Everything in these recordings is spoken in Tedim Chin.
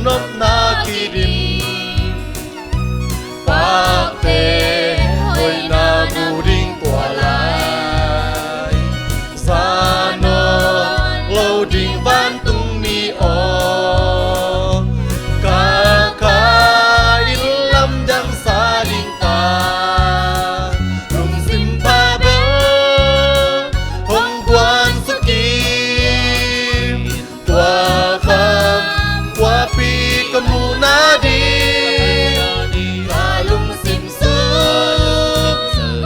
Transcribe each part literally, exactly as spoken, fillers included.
nopna kidim. Pakte hoihna mu ding tua lai, za nawn lo ding vantungmi aw. Ka kha in lamdang sa ding ta, lungsim pha bel hong guan sa kim. Tua kham khuapi ka muhna ding, ka lungsim sung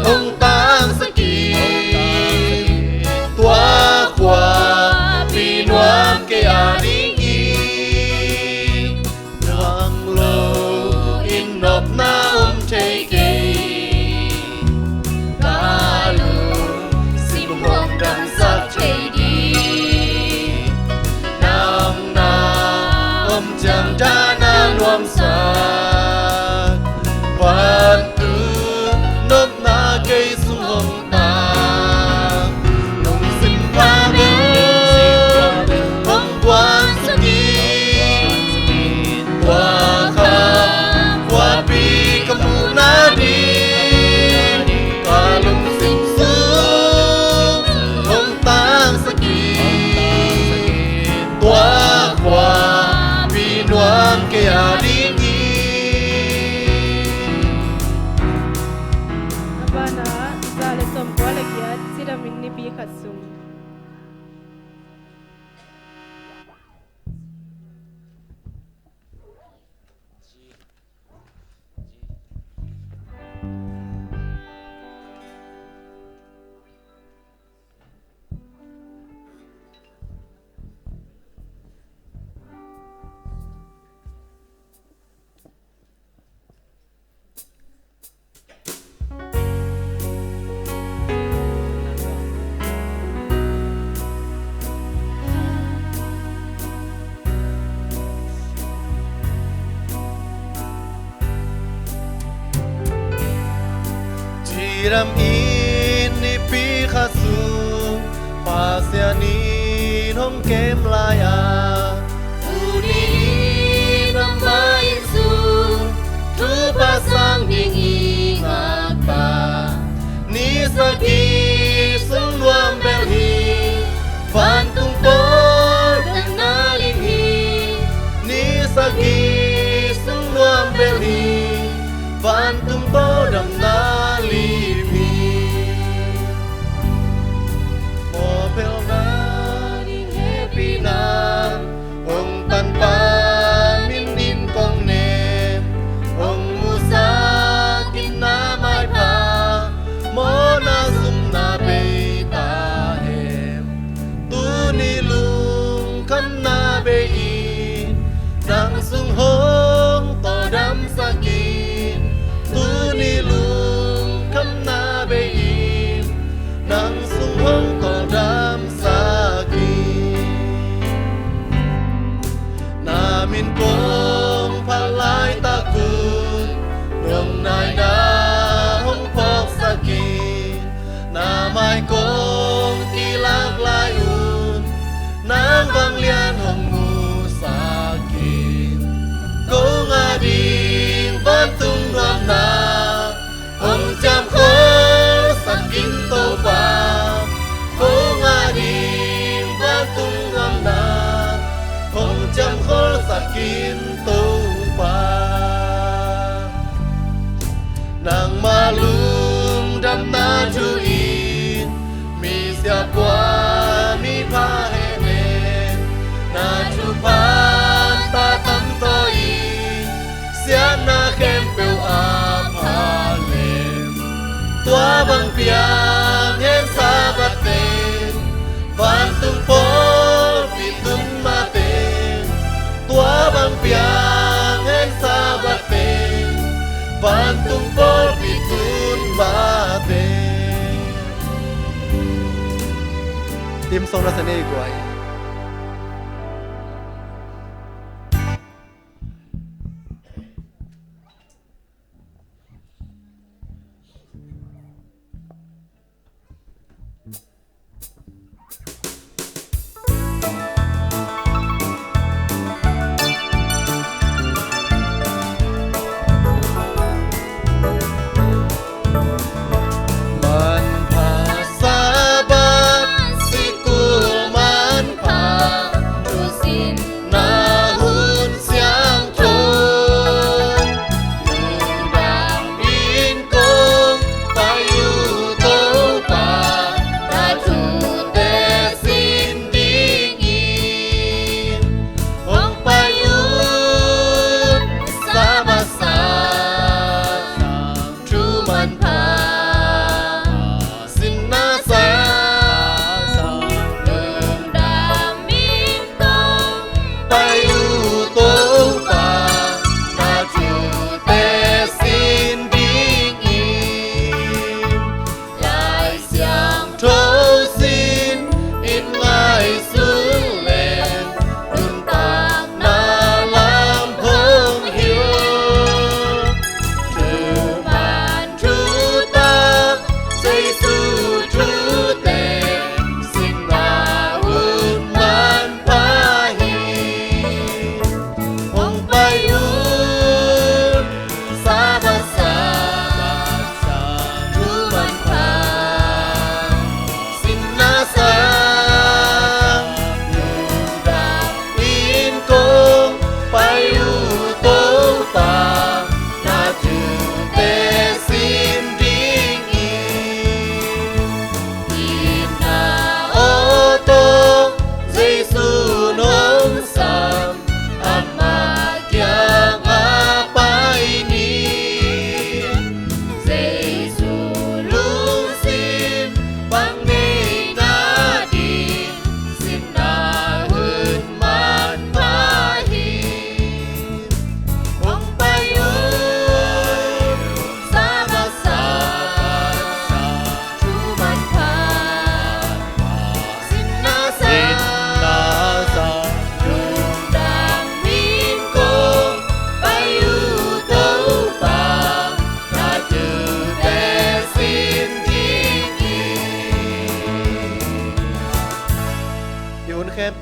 hong tangsak in. Tua khuapi nuam kei a ding hi. Nuam lo in nopna om thei kei. Ka lungsim hong damsak thei ding. Nang na om ciang dan a nuamsa, vantung nopna kei sung hong tang. Lungsim pha bel hong guan sa kim. Tua kham khuapi ka muhna ding, ka lungsim sung hong tangsak in. Tua khuapi nuam kei a ding hi. A banah za le sawmkua le giat, cidam in nipi khat sung. Cidam in nipi khat sung Pasian in hong kem lai-a, tuni in amah inn sung thupha sang ding i ngak ta. Ni sagih sung nuam bel hi, vantung pawl damna lim hi. Ni sagih sung nuam bel hi, vantung pawl damna lim hi. Mawhpelhna ding hehpihna hong tanpa min in kong nem, hong musak in na maipha, mawhna zumna bei ta hen. Tuni lungkhamna bei in, nang sung hong tawldamsak in. Tuni lungkhamna bei in, nang sung hong tawldamsak in. Na min kong phal laitak un, nong naina hong phawksak in. Na mai kong kilak lai un, nang vanglian hong musak in. Kong a ding vantung nuamna hong ciamkholsak in Topa. Kong a ding vantung nuamna hong ciamkholsak in Topa. Nangma lungdamna thu in misiapa mipha hehnem, na thupha tatam tawh in siatna khempeuh a pha lem. Tua bang piang hen Sabbath teng, vantung pawlpi tun mah teng. Tua bang piang hen Sabbath teng, vantung pawlpi tun mah teng. Tim song na sa nei guai.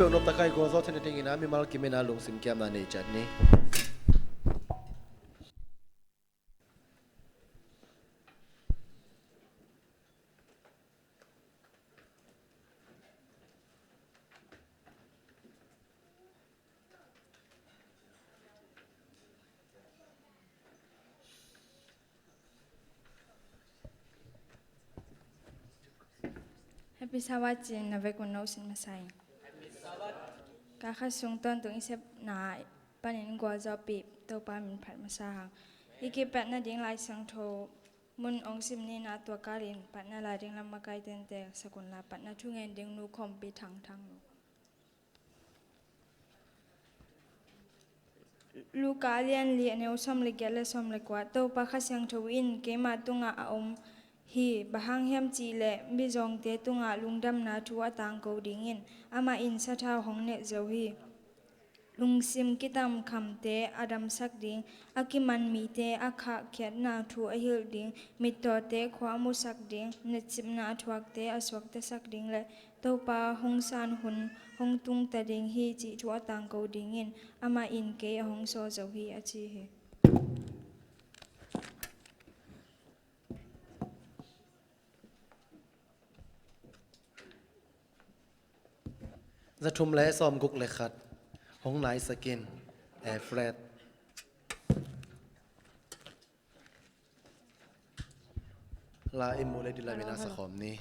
Noptak a i gualzawh theihna dingin a mimal kimin a lungsim kiamna nei ciat ni. Happy Sabbath ci-in na vekun na usin masa ing. Ka khat sung tawntung i sepna panin gualzawhpih Topa min phat masa hang. I kipatna ding Lai Siangtho mun hong sim ni. Na tua kalin patna la ding lam makai tente sakun la, patna thungen ding Nu Khawmpi Thangthang. Luka a lian li, a neu sawm le giat le sawm le kua. Topa Kha Siangtho in keima tungah a om hi. Bang hang hiam cih leh mizawngte tungah lungdamna thu a tangko dingin amah in sathau hong neih zo hi. Lungsim kitamkhamte a damsak ding, a kiman mite a khahkhiatna thu a hilh ding, mittawte khua a musak ding, netsipna a thuakte a suaktasak ding le Topa hong san hun hong tungta ding hi cih thu a tangko dingin amah in kei a hong sawl zo hi, a ci hi. Za thum le sawm guk le khat. Hong naisak in, Efret. La in mu le ding lamin a sakhawm ni.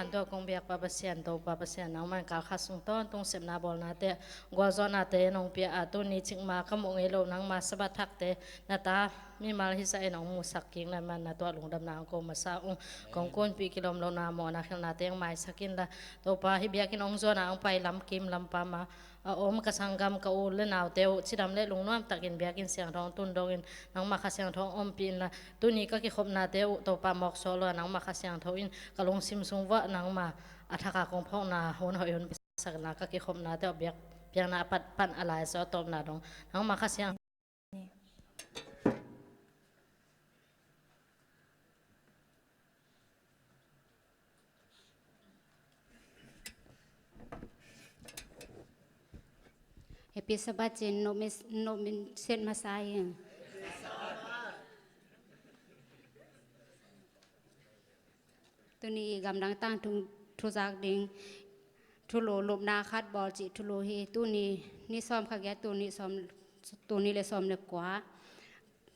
Tua kong biak Pa Pasian, Topa Pasian, nangman kal khat sung tawntung sepna bawlnate, gualzawhnate nong pia a, tuni cikmah ka muh ngei lo nangma Sabbath thakte na ta mimal hizah in hong musak kik na man na tuah lungdamna hong ko masa ung. Kong kunpih kilawm lohna mawhna khelhnate hong maisak inla, Topa, hih biakinn hong zuana hong pai lamkim lampama a om ka sanggam, ka u le naute uh cidam le lungnuam takin biakinn siangtho hong tun dongin nangma Kha Siangtho hong ompih inla, tuni ka kikhopnate uh Topa mawk suak lo a, nangma Kha Siangtho in ka lungsim sung vuah nangma a thak a kong phawkna hun hoih hun piaksakna, ka kikhopnate uh biak piakna a pat pan a lai zaw a tawpna dong nangma Kha Siang Happy Sabbath ci-in nop mi, nop mi set masa hi. Tuni i gamdang tangthu thuzak ding thulu, lupna khat bawl cih thulu hi. Tuni ni sawm kha giat, tuni sawm, tuni le sawm le kua.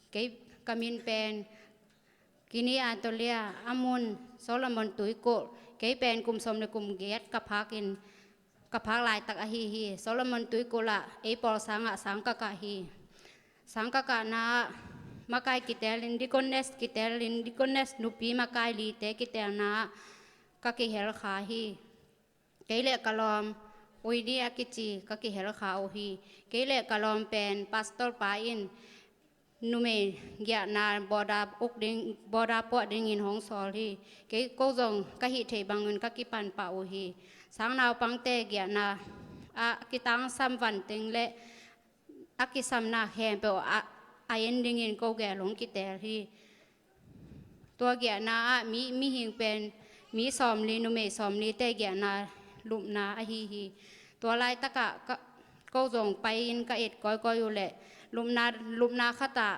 Kei ka min pen Kini Antolia, a mun Solomon Tuikulh. Kei pen kum sawm le kum giat ka phak in, ka phak laitak ahi hi. Solomon Tuikulh ah ei pawl sangah sang ka kah hi. Sang ka kahna ah makai kitelin, deaconess kitelin, deaconess nupi makai lite kitelna ah ka kihel kha hi. Kei le ka lawm, Uini a kici, ka kihel kha uh hi. Kei le ka lawm pen pastor pa in numei giahna border uk ding, border puah dingin hong sawl hi. Kei ko zong ka hih theih bangin ka kipan pah uh hi. Sang naupangte giahna ah kitangsam vantung le a kisamna khempeuh a, a en dingin ko gel hong kiteel hi. Tua giahna ah mi, mihing pen mi sawmli, numei sawmlite giahna lupna ahi hi. Tua laitakah ka, ko zong pai-in ka et kawikawi uh leh lupna, lupna khatah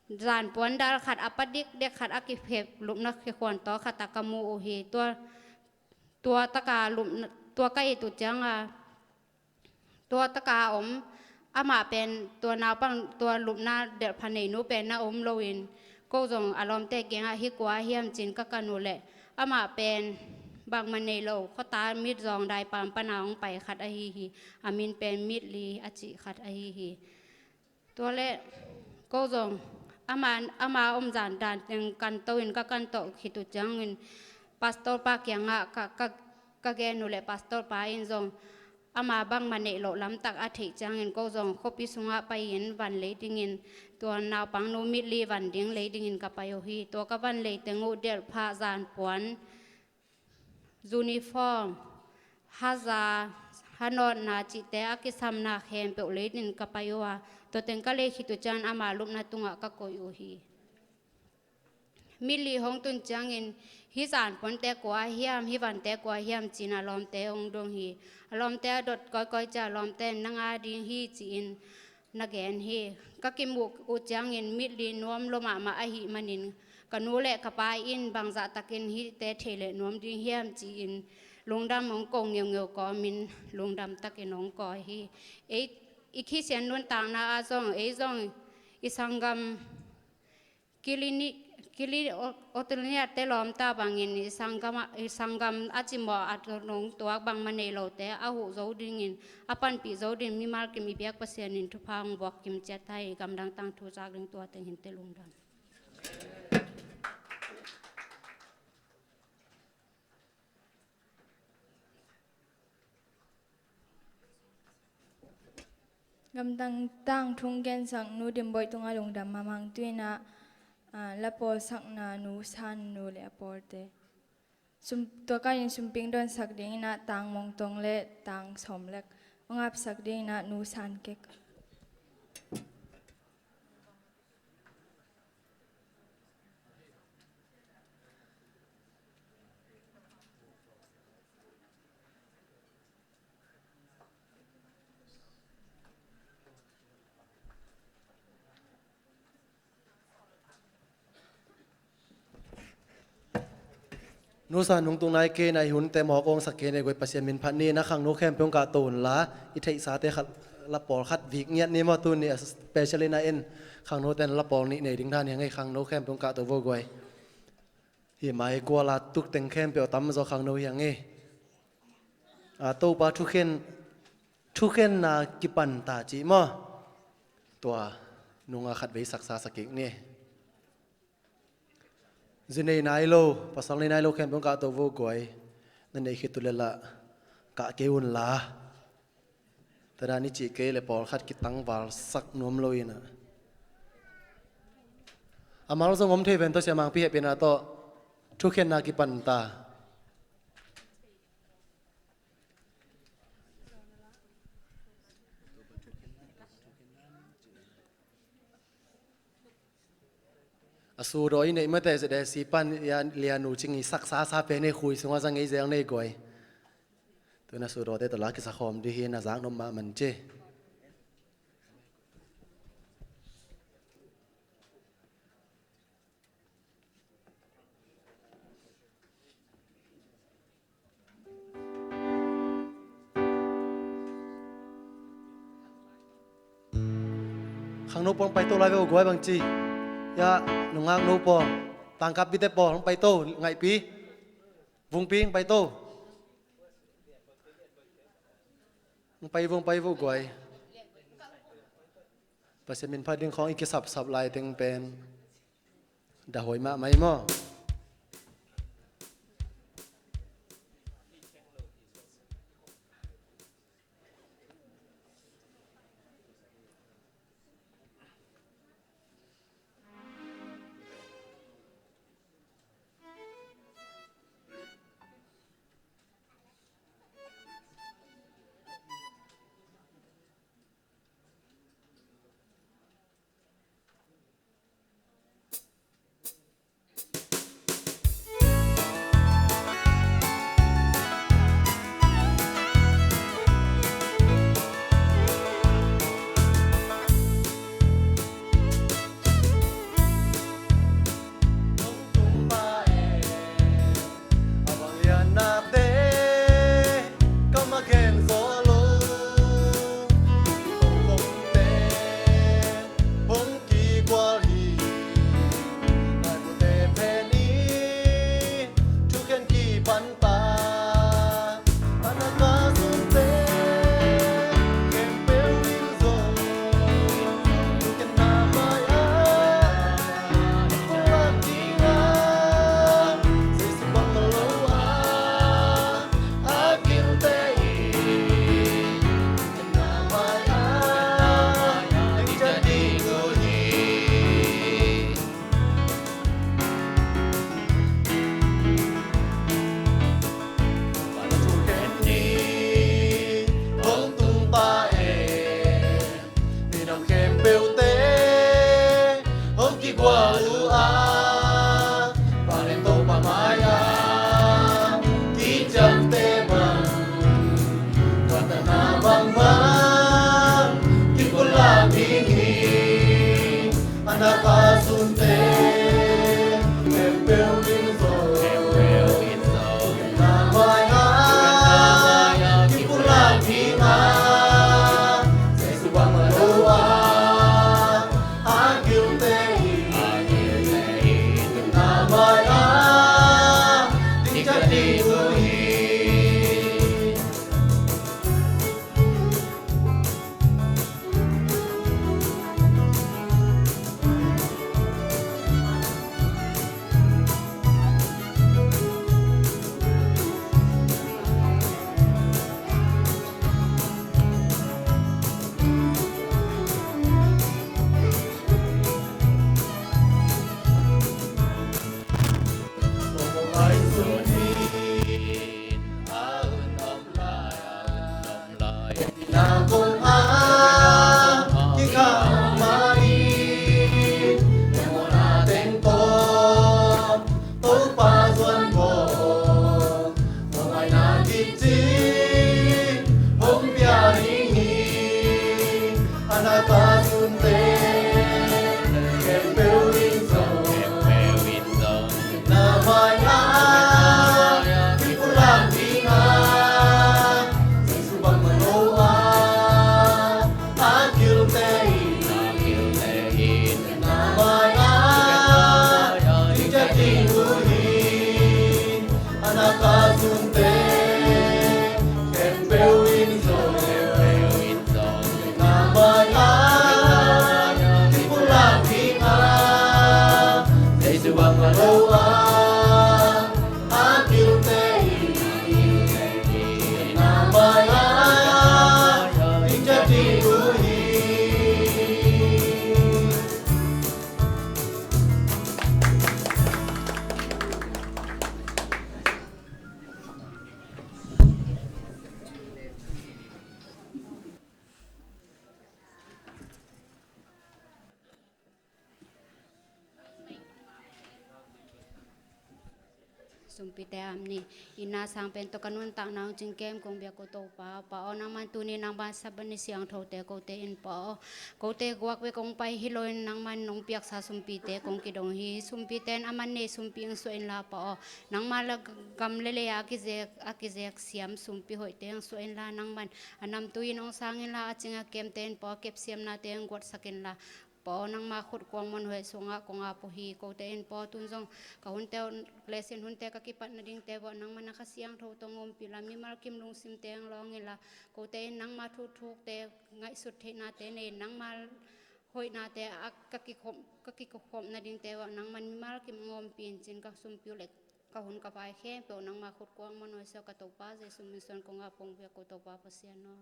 zanpuan dal khat a padikdek khat a kiphep lupna kikhuantaw khatah ka mu uh hi. Tua, tua taka lupna, tua ka et uh cianga tua taka a om, amah pen tua naupang, tua lupna delhpha neinu pen na om loin ko zong a lawmte kiangah hih kua hiam ci-in ka kan uh leh amah pen bangmah nei lo khuata mitzawng daipaam pana hong pai khat ahi hi. A min pen Mitli a cih khat ahi hi. Tua leh ko zong ama, ama om zan dan teng kan to in ka kan tawh khit uh ciangin pastor pa kiangah ka, ka, ka gen uh leh pastor pa in zong ama bangmah neih loh lamtak a theih ciangin ko zong khuapi sungah pai-in van lei dingin tua naupangnu Mitli van ding lei dingin ka pai uh hi. Tua ka van lei teng uh delhpha, zanpuan, uniform, haza, hanawtna cihte a kisamna khempeuh lei dingin ka pai uh a, tua teng ka lei khit uh ciang ama lupna tungah ka koih uh hi. Mitli hong tun ciangin hih zanpuante kua hiam, hih vante kua hiam ci-in a lawmte hong dong hi. A lawmte a dot kawikawi ciang a lawmte in nang a ding hi ci-in na gen hi. Ka kimuh uh ciangin Mitli nuam lua mahmah ahih manin ka nu le ka pa in bangzah takin hihte thei leh nuam ding hiam ci-in lungdam hong ko ngeungeu kawmin lungdam takin hong kawi hi. Ei, i Khristian nuntakna ah zong, ei zong i sanggam Kili ni, kili o-, Otulinia te lawmta bangin i sanggam a, i sanggam a cimawh a nong tuak bangmah nei lote a huh zo dingin, a panpih zo dingin mimal kim i biak Pasian in thupha hong buak kim ciat hi. Gamdang tangthu zak ding tua teng hi, lungdam. Gamdang tangthu gensak Nu Dim Boih tungah lungdam mahmah. Tu-in ah, ah, la pawlsakna Nu San Nu le a pawlte. Sum, tua ka in sumping donsak dingin ah Tang Mong Tong le Tang Sawm Lek hong apsak dingin ah Nu San Kek. Nu San nungtung nai kei, na i hunte mawk ong sak kei ne guai, Pasian min phat ni. Na khangno khempeuh kah to unla, i theihsate khat, la pawl khat vik ngiat ni maw. Tuni a special in a en khangnote in la pawl nih nei ding dan hi a ngei, khangno khempeuh kah to vo guai. Hih mai kuala tuk teng khempeuh a tamzaw khangno hi hang e. A, Topa thukhen, thukhenna kipan ta cih maw? Tua nunga khatvei saksa sa kik ni. Zi nei nai lo, pasal nei nai lo khempeuh hong kahto vo guai. Na neih khit uh leh lah kah kei un la. Tua dan i cih kei leh pawlkhat kitangvalsak nuam lo in ah. A mal zong om thei ven tawh, Sia Mangpi hehpihna tawh thukhenna kipan ta. A sudaw i neih mate, ZSC pan i a lianu cing i saksa sa pen ei, khui sungah zang ei zel nei guai. Tu in a sudawte tawh la kisakhawm dih hi, na zak nop mahmah ci. Khangno pawl hong paito lai ve uh guai, bangci. Ya, nungak no pawl, tangkap bite pawl hong paito, ngaihpi. Vungpi hong paito. Hong pai vo, hong pai vo guai. Pasian min phat ding khawng i kisapsap lai teng pen dah huai mahmah hi maw? Hong kigual hi, laipute pen in thukhen kipan ta. A na ka sunte khempeuh in zong thukhenna mai-ah i pulak ding a, Jesu bang lo a, a kilte in Kigual uh a, Vangel Topa mai-ah kiciamteh bang, tua tanna bangmah kipulak ding hi. A na ka sunte khempeuh in zong, khempeuh in zong, na mai-ah kipulak ding a, Jesu bang lo a, a kilte in, a kilte in, na mai-ah ding ciat ding uh hi. Sumpite ap ni. Itna sang pen tawh ka nuntakna hong cingkem kong biak ko Topa, Pa aw, nangman tuni nangman Sabbath ni siangthote kote in, Pa aw, kote guak bek kong pai hi loin nangman nong piaksa sumpite kong kidong hi. Sumpite in a man nei sumpi hong suah inla, Pa aw, nangma la gam le lei a kizek, a kizek siam sumpi hoihte hong suah inla, nangman a namtui in hong sang inla, a cing a kemte in, Pa aw, kepsiamnate hong guatsak inla, Pa aw, nangma khut kuang muanhuai sungah kong ap uh hi. Kote in, Pa aw, tun zong ka hunte uh, lesson hunte ka kipat nadingte uh ah nangma na Kha Siangtho tawh hong ompih la, mimal kim lungsimte hong lawng inla, kote in nangma thuthukte ngaihsut theihnate nei in, nangma hoihnate a ka kikhop, ka kikhop nadingte uh ah nangman mimal kim hong ompih in, ci-in ka sumpi uh le ka hun ka vai khempeuh nangma khut kuang muanhuai sungah ka Topa Jesu min suang kong ap kong biak ko Topa Pasian aw.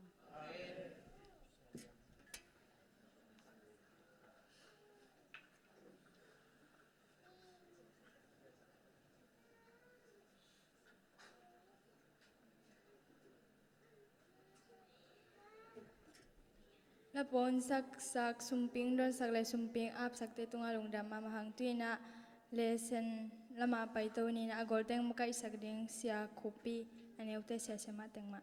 La pawnsak sak, sumping donsak le sumping apsakte tungah lungdam mahmah hang. Tu-in ah lesson lamah paito ni in ah, a golteng makaihsak ding Sia Khupi, a neute Sia Siamah teng mah.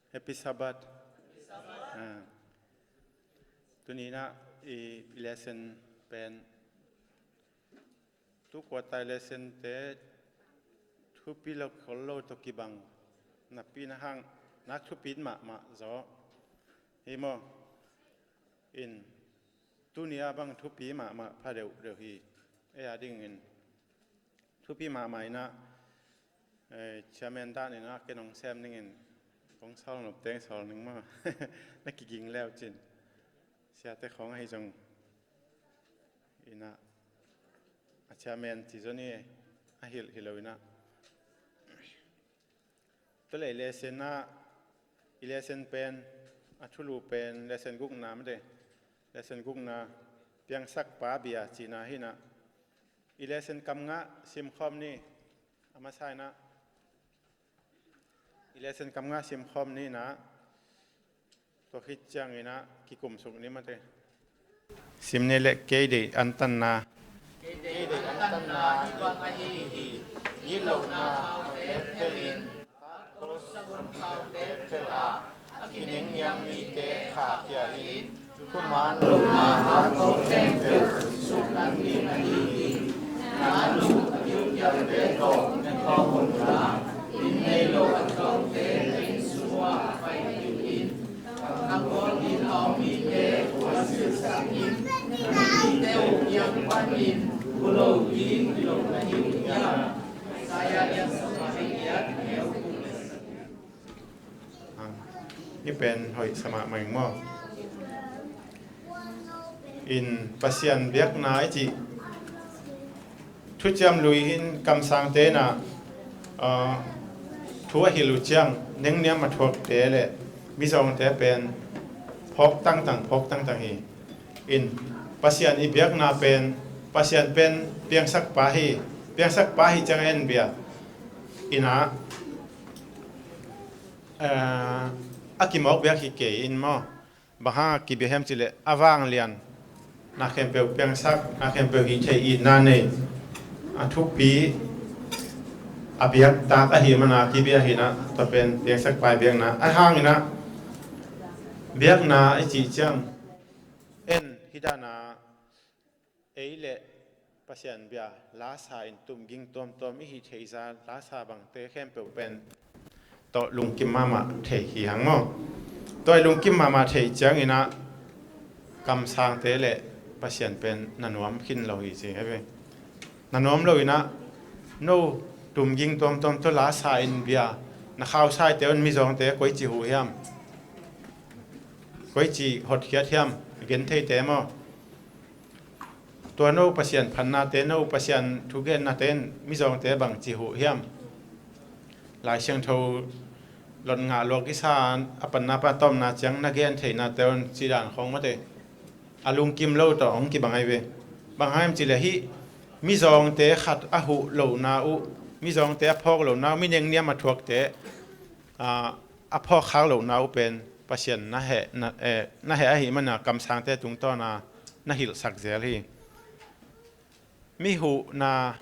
Happy Sabbath. Ah. Tuni in ah i, i lesson pen, tu quarter lesson te thupi lo khol lo tawh kibang napi in ah hang na thupi mahmah zaw hi maw? In tuni a bang thupi mahmah pha deuhdeuh hi. Ei a dingin thupi mahmah in ah, eh, chairman dan in ah ken hong sem ning in, kong sawl nop teng sawl ning maw? Na kiging le uh cin. Siate khawng ahi zong in ah, a chairman ci zaw ni, a hilh hi lo in ah. Tua leh lesson ah, i lesson pen, a thulu pen lesson gukna mate, lesson gukna, Piangsakpa bia cihna hi in ah. I lesson kam ngah simkhawm ni, a masa in ah. I lesson kam ngah simkhawm ni in ah. Tua khit ciangin ah kikum suk ni mate. Sim ni leh, kei deih antanna. Kei deih antanna hi bang ahi hi. Gitlohna khaute phel in, khaute phel ah a kinengniam mite khahkhia in, thuman lohna khaute phel suktan ding ahi hi. Na nu a kiukialte tawh na thawh un la, inn nei lo a thuakte na inn sungah pai kik in. Ah, hih pen hoih sa mahmah ing maw? In Pasian biakna i cih thuciam lui in kamsangte in ah, ah, thu a hilh uh ciang nengniam a thuakte le mizawngte pen phawk tangtang, phawk tangtang hi. In Pasian i biakna pen, Pasian pen piangsakpa hi, piangsakpa hi ciang en bia in ah, ah, a kimawk biak hi kei in maw? Bang hang a kibia hiam cih leh a vanglian, na khempeuh piangsak, na khempeuh hih theih itna nei, a thupi, a biaktak ahih man a kibia hi in ah, tua pen piangsakpa i biakna. A hang in ah biakna i cih ciang en hih dan a ei le Pasian bia lasa in tumging tuamtuam i hih theih zah lasa bangte khempeuh pen tawh lungkim mahmah thei hi hang maw? Tua i lungkim mahmah theih ciangin ah kamsangte le Pasian pen na nuam khin lo hi ci hi ve. Na nuam lo in ah no tumging tuamtuam tawh la sa in bia na khausaite un mizawngte koici huh hiam? Koici hotkhiat hiam? Gen theite maw? Tua no Pasian phannate, no Pasian thugennate in mizawngte bangci huh hiam? Lai Siangtho lot ngah luak i sa a panna pan tawmna ciang na gen theihnate un cih dan khawng mate a lungkim lo tawh hong kibang ahi ve. Bang hang hiam cih leh hih mizawngte khat a huh lohna uh, mizawngte a phawk lohna uh, mi nengniam a thuakte, ah, a phawkkhak lohna uh pen Pasian na heh, na, eh, na heh ahih mana kamsangte tungtawna na hilhsak zel hi. Mi huhna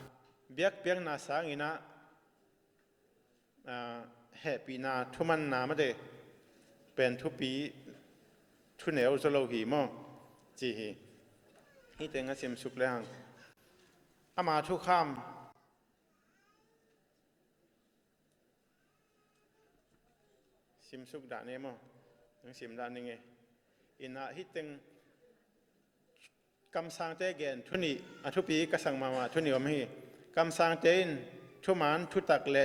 biakpiakna sangin ah, ah, hehpihna thumanna mate pen thupi thuneu zaw lo hi maw ci hi. Hih teng a simsuk le hang ama thukham simsuk dah ni maw? Nang sim dah ni nge. Ina hih teng kamsangte gen thu nih a thupi ka sang mahmah thu nih om hi. Kamsangte in thuman thutak le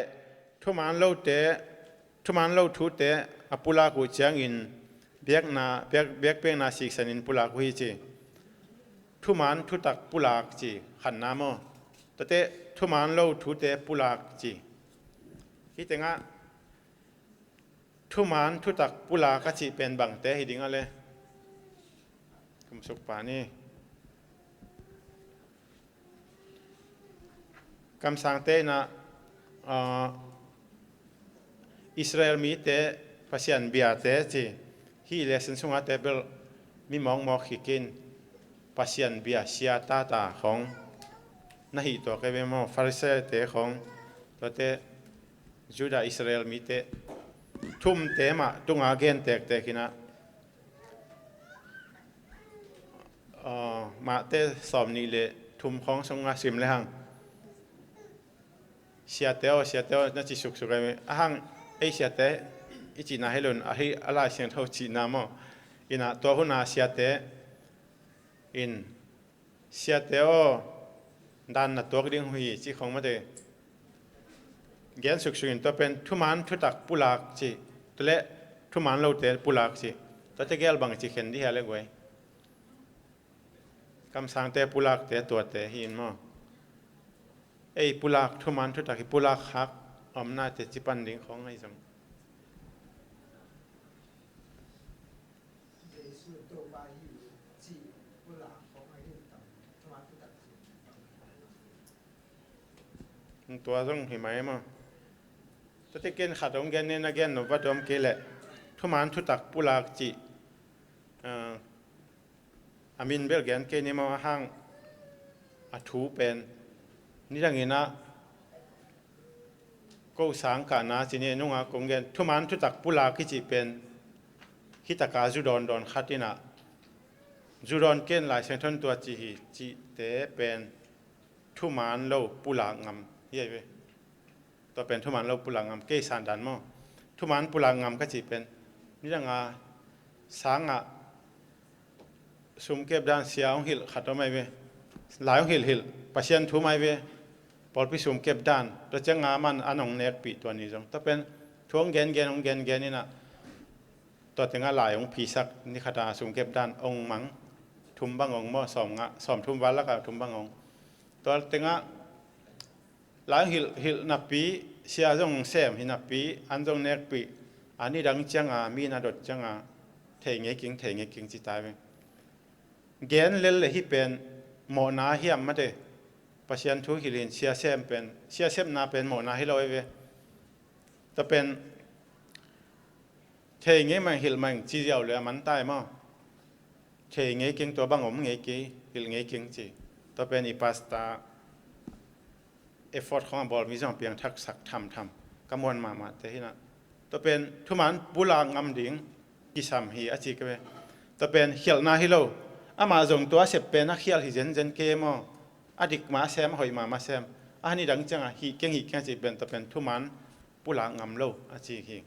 thuman lote, thuman lo thute a pulak uh ciangin biakna, biak, biakpiakna siksanin pulak uh hi ci. Thuman thutak pulak ci khatna maw? Tuate thuman lo thute pulak ci. Hih tengah thuman thutak pulak a cih pen bangte hi ding a le? Kumsuk pa ni. Kamsangte in ah, ah, Israel mite Pasian biate ci. Hih lesson sungah te bel mi mawkmawk hi kin Pasian bia sia tata khawng na hih tuak ahi ve maw? Pharisee-te khawng, tuate Judah Israel mite thumte mah tunga gen tektek in ah, ah, Mate sawm nih le thum khawng sungah sim le hang. Siate aw, siate aw, na ci suksuk ahi ve. A hang ei siate i cihna hi lo in, ahi a Lai Siangtho cihna maw? Ina tua huna siate in, siate aw, dan na tuak ding uh hi ci khawng mate gen suksuk in tua pen thuman thutak pulak ci, tua le thuman lote pulak ci. Tuate gel bang ci khen dih hia le guai? Kamsangte pulakte tuate hi in maw? Ei pulak thuman thutak hi pulak khak omnate ci pan ding khawng ahi zong. Tua zong hi mai maw? Tuate ken khat hong gen nen a gen nop va tuam kei leh thuman thutak pulak cih, ah, a min bel gen kei ni maw, a hang a thu pen nidangin ah ko sang kahna ci ni nunga kong gen thuman thutak pulak i cih pen hih taka zu dawndawn khat in ah zu dawn ken Lai Siangtho in tua ci hi cihte pen thuman lo pulak ngam hi ahi ve. Tua pen thuman lo pulak ngam kei san dan maw? Thuman pulak ngam ka cih pen nidanga sangah sumkep dan sia hong hilh khat om ahi ve. Lai hong hilh hilh Pasian thu om ahi ve. Pawlpi sumkep dan tua cianga man an hong nekpih tua ni zong tua pen thu hong gengen hong gengen in ah tua tengah lai hong phisak ni khata sumkep dan hong mang thum bang hong maw, sawm nga, sawm thum val lakah thum bang hong. Tua tengah lai hong hilh, hilh napi, sia zong sem hi napi, an zong nekpih, a nidang cianga mi na dot cianga thei ngei king, thei ngei king ci tai ve. Gen lel le hih pen mawhna hiam mate? Pasian thu hilhin sia sem pen, sia sepna pen mawhna hi lo ahi ve. Tua pen thei ngei mang hilh mang ci ziau le a man tai maw? Thei ngei king, tua bang om ngei kei, hilh ngei king ci. Tua pen i pasta effort khong a bawl mi zong a piangthaksak thamtham ka muan mahmah te hi in ah. Tua pen thuman pulak ngam ding kisam hi a ci ka ve. Tua pen khialhna hi lo. Amah zong tua sep pen a khialh hi zenzen kei maw? A dik mah a sem, a hoih mahmah a sem. A nidang ciangah hih keng hih keng a ci pen tua pen thuman pulak ngam lo a ci hi.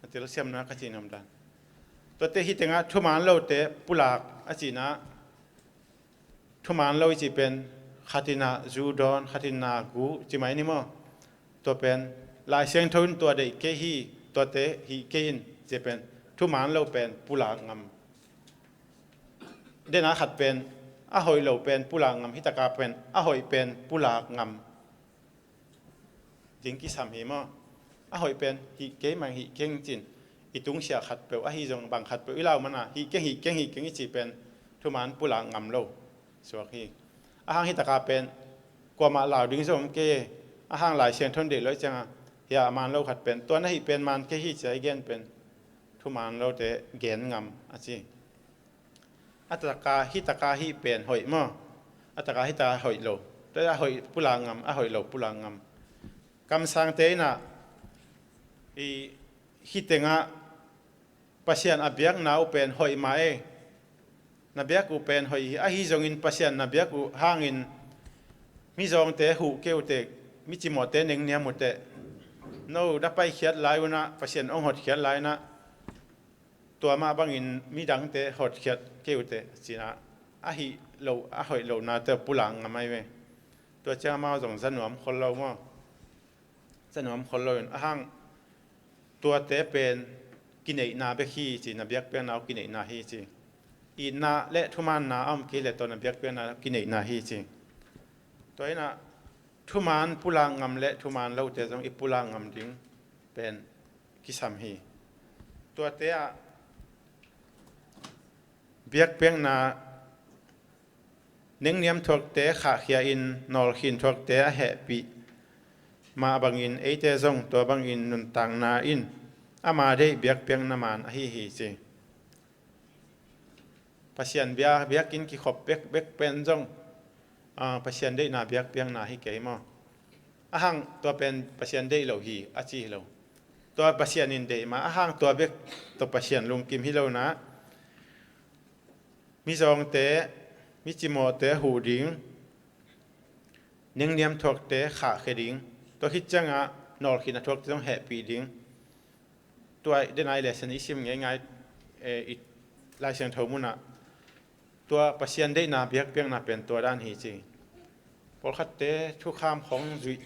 A telsiamna ka cih nuam dan. Tuate hih tengah thuman lote pulak a cihna, thuman lo i cih pen khat in ah zu dawn, khat in ah gu ci mai ni maw? Tua pen Lai Siangtho in tua deih kei hi, tuate hih kei in ci pen thuman lo pen pulak ngam. Dena khat pen a hoih lo pen pulak ngam, hih taka pen a hoih pen pulak ngam ding kisam hi maw? A hoih pen hih kei mang hih keng cin i tungsiah khat peuh, ahi zong bang khat peuh i lau mana hih keng, hih keng, hih keng i cih pen thuman pulak ngam lo suak hi. Ahang hih taka pen kuamah lau ding zong om kei, ahang Lai Siangtho in deih lo i cianga hia a man lo khat pen tua na hih pen man kei hi cia i gen pen thuman lote gen ngam a ci. A taka, hih taka hih pen hoih maw? A taka hih taka hoih lo. Tua a hoih pulak ngam, a hoih lo pulak ngam. Kamsangte in ah i hih tengah Pasian a biakna uh pen hoih mah ei. Na biak uh pen hoih hi, ahi zongin Pasian na biak uh hangin mizawngte huh kei uh teh, micimawhte nengniam uh teh, no na paikhiat lai un ah Pasian hong hotkhiat lai un ah tua mah bangin midangte hotkhiat kei uh teh, ci-in ah a hih loh, a hoih lohnate pulak ngam ahi ve. Tua ciang amau zong za nuam khol lo maw? Za nuam khol lo in, ahang tuate pen kineihna bek hi ci, na biakpiakna uh kineihna hi ci. Itna le thumaanna a om kei leh tua na biakpiakna kineihna hi ci. Tua in ah thumaan pulak ngam le thumaan lote zong i pulak ngam ding pen kisam hi. Tuate ah biakpiakna, nengniam thuakte khahkhia in nawlkhin thuakte a hehpih mah bangin eite zong tua bangin nuntakna in ama deih biakpiakna maan ahi hi ci. Pasian bia, biakinn kikhop bek, bek pen zong, ah, Pasian deihna biakpiakna hi kei maw? Ahang tua pen Pasian deih lo hi a ci hi lo. Tua Pasian in deih mah, ahang tua bek tawh Pasian lungkim hi lo na. Mizawngte, micimawhte huh ding, nengniam thuakte khahkhia ding, tua khit ciangah nawlkhin a thuakte zong hehpih ding. Tua dena i lesson i sim ngeingai, eh, i Lai Siangtho munah tua Pasian deihna biakpiakna pen tua dan hi ci. Pawlkhatte thukham khawng zuih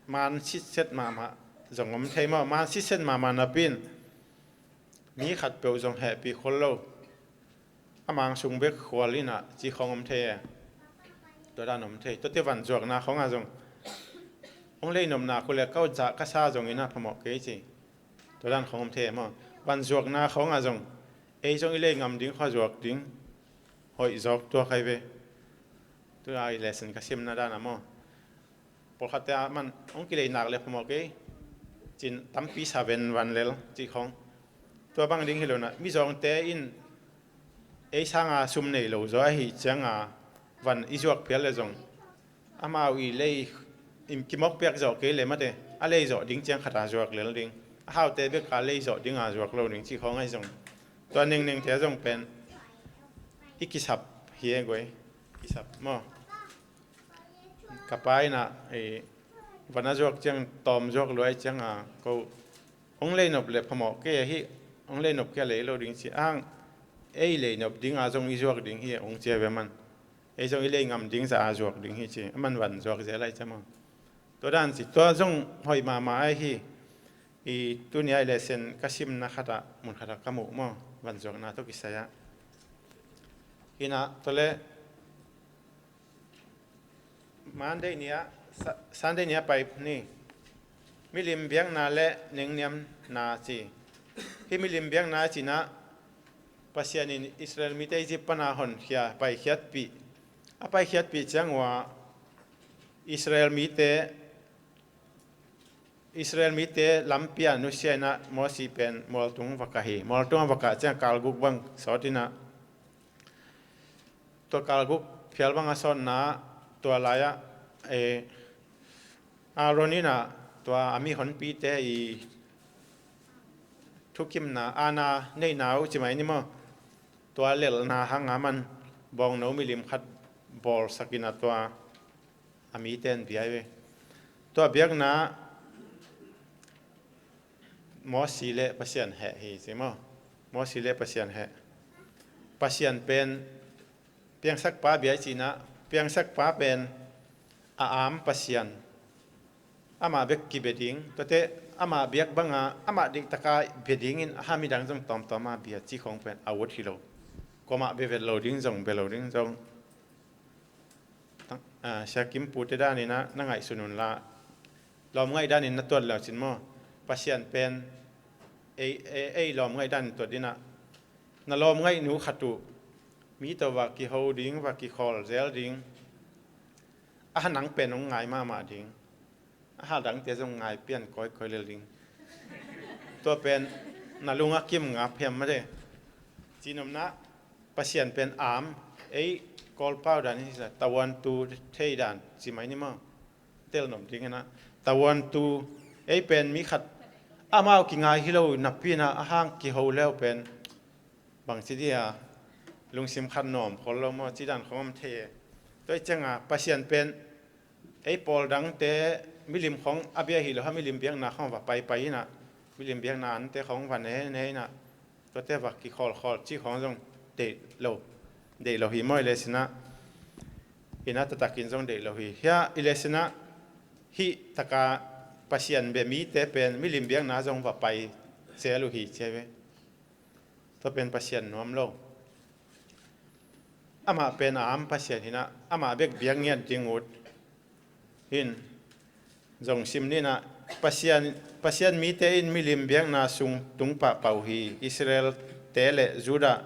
maan sitset mahmah zong om thei maw? Maan sitset mahmah napi in mi khat peuh zong hehpih khol lo. A mang sung bek khual in ah ci khawng om thei e. Tua dan om thei. Tuate vanzuakna khawngah zong hong lei nopna khua le ka ut zah ka sa zongin ah phamawh kei ci. Tua dan khawng om thei e maw? Vanzuakna khawngah zong ei zong i lei ngam ding khua zuak ding hoih zawk tuak ahi ve. Tua i lesson ka simna dan ah maw? Pawlkhatte a man hong kilei nak le phamawh kei, cin tampi sa ven van lel cih khawng. Tua bang ding hi lo na, mizawngte in ei sanga sum nei lo zaw ahi cianga van i zuak phial le zong amau i lei, i kimawk piak zawh kei le mate, a lei zawh ding ciang khata zuak lel ding, a haute beka lei zawh dinga zuak lo ding cih khawng ahi zong, tua nengnengte zong pen i kisap hi e guai, kisap maw? Ka pa in ah, eh, van a zuak ciang tawm zuak luai cianga ko hong lei nop le phamawh kei ahi, hong lei nop kei a lei lo ding ci ang, ei lei nop dinga zong i zuak ding hi hong ci a ve man. Ei zong i lei ngam ding zah a zuak ding hi ci, a man van zuak zel lai ciang maw? Tua dan ci, tua zong hoih mahmah ahi hi. I tunia i lesson ka simna khatah, mun khatah ka muh maw? Vanzuakna tawh kisai ah. Hi na, tua le Monday ni-a, Sa-, Sunday ni-a pai ni. Milim biakna le nengniamna ci. Hih milim biakna cinah Pasian in Israel mite Egypt pana honkhia, paikhiatpih. A paikhiatpih ciang ua Israel mite, Israel mite lampi ah nusia inah Mosi pen mualtung va kah hi. Mualtung ah va kah ciang kalguk bang sawt inah, tua kalguk phial bang a sawtna tua lai-ah, eh, Aaron inah tua a mihonpite i thukimna, aana neihna uh ci mai ni maw? Tua lelhna hanga man bawngno milim khat bawlsak inah tua a mite in bia hi ve. Tua biakna Mosi le Pasian heh hi ci maw? Mosi le Pasian heh. Pasian pen piangsakpa bia i cihna, piangsakpa pen a am Pasian. Amah bek kibia ding, tuate amah biak banga amah dihtaka bia dingin a ha midang zong tawmtawma bia cih khawng pen a ut hi lo. Kuamah bia vet lo ding zong, bia lo ding zong. Tang, ah, Sia Kim pute danin ah na ngaihsun unla, lawm ngaih danin na tuat le cin maw? Pasian pen ei, ei, ei lawm ngaih danin tuat dinah, na lawm ngaih nu khat uh mi tawh va kiho ding, va kikhawl zel ding. A ha nang pen hong ngai mahmah ding. A ha dangte zong ngai pian kawikawi lel ding. Tua pen na lung a kim ngap hiam mate. Cinomna Pasian pen am, ei Kawlpau dan hi sa, tavuantu thei dan ci mai ni maw? Tel nop ding hi na. Tavuantu, ei pen mi khat amau kingai hi lo napi-in ah a hang kiho leu pen bangci dia lungsim khat nawm khol lo maw, ci dan khawng om thei e. Tua i cianga Pasian pen ei pawl dangte milim khawng a bia hi lo, ha milim biakna khawng va paipai inah, milim biakna ante khawng va ne ne inah, tuate va kikhawlkhawl cih khawng zong deih lo, deih lo hi maw i le sinah. Inah taktakin zong deih lo hi. Hia i le sinah hih taka Pasian bia mite pen milim biakna zong va pai zel uh hi cia ve. Tua pen Pasian nuam lo. Amah pen a am Pasian hinah, amah bek biak ngiat ding ut. Hin zong sim ninah, Pasian, Pasian mite in milim biakna sung tung pahpah uh hi. Israel-te le Judah,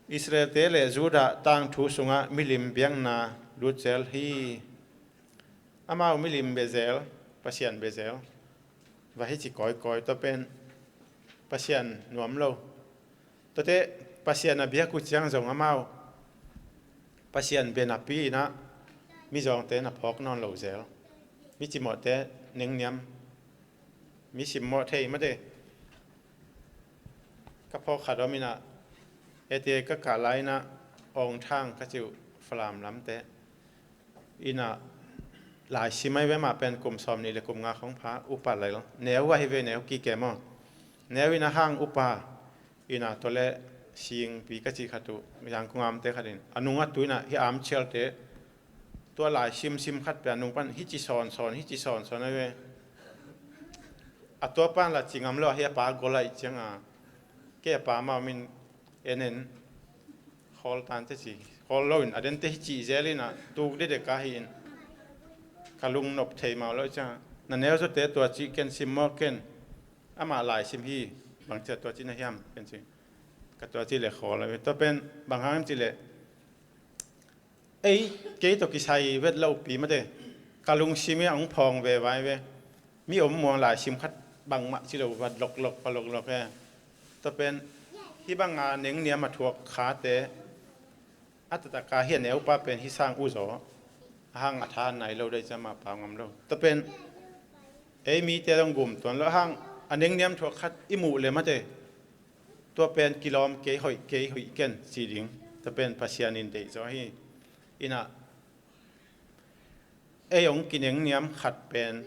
Israel-te le Judah tangthu sungah milim biakna lut zel hi. Amau milim bia zel, Pasian bia zel. Va hi ci kawikawi, tua pen Pasian nuam lo. Tuate Pasian a biak uh ciang zong amau Pasian bia napi inah mizawngte na phawk nawn lo zel. Mi cimawhte nengniam, mi simmawh thei mate. Ka phawk khat om inah, ete ka kah lai inah, Awng Thang ka cih uh, Falam lamte. Inah laisim ahi ve, mah pen kum sawm nih le kum nga khawng pha, upa lai lo. Neu ahi ve, neu kike maw. Neu inah hang upa, inah tua le Singpi ka cih khat uh, Zangkong amte khat in, a nung a tu inah hih am cialte, tua laisim sim khat pia a nung pan hici sawnsawn, hici sawnsawn ahi ve. A tua pan la ci ngam lo, ahi a pa gol ahi cianga, kei a pa mah min en en, khawl tante ci. Khawl loin a dente hi cih zel inah tuk dedek ahi in, ka lungnop thei mau lo cianga, na neu zawte tua cih ken, simmawh ken. Amah laisim hi, bangcia tua cih na hiam ken ci. Ka tua cih le khawl ahi ve. Tua pen bang hang hiam cih leh, ei, kei tawh kisai vet lopi mate, ka lungsim hi a hong phawng ve vai ve. Mi om muang laisim khat bangmah ci lo, va loklok, va loklok he. Tua pen hih banga nengniam a thuak khate, a taktak a hih a neupa pen hih sang uh zaw, a hang a tha nai lo dai ciama pau ngam lo. Tua pen ei mite dong gum tuan lo, a hang a nengniam thuak khat i muh le mate, tua pen kilawm kei, hoih kei, hoih ken ci ding. Tua pen Pasian in deih zaw hi. Inah ei hong kinengniam khat pen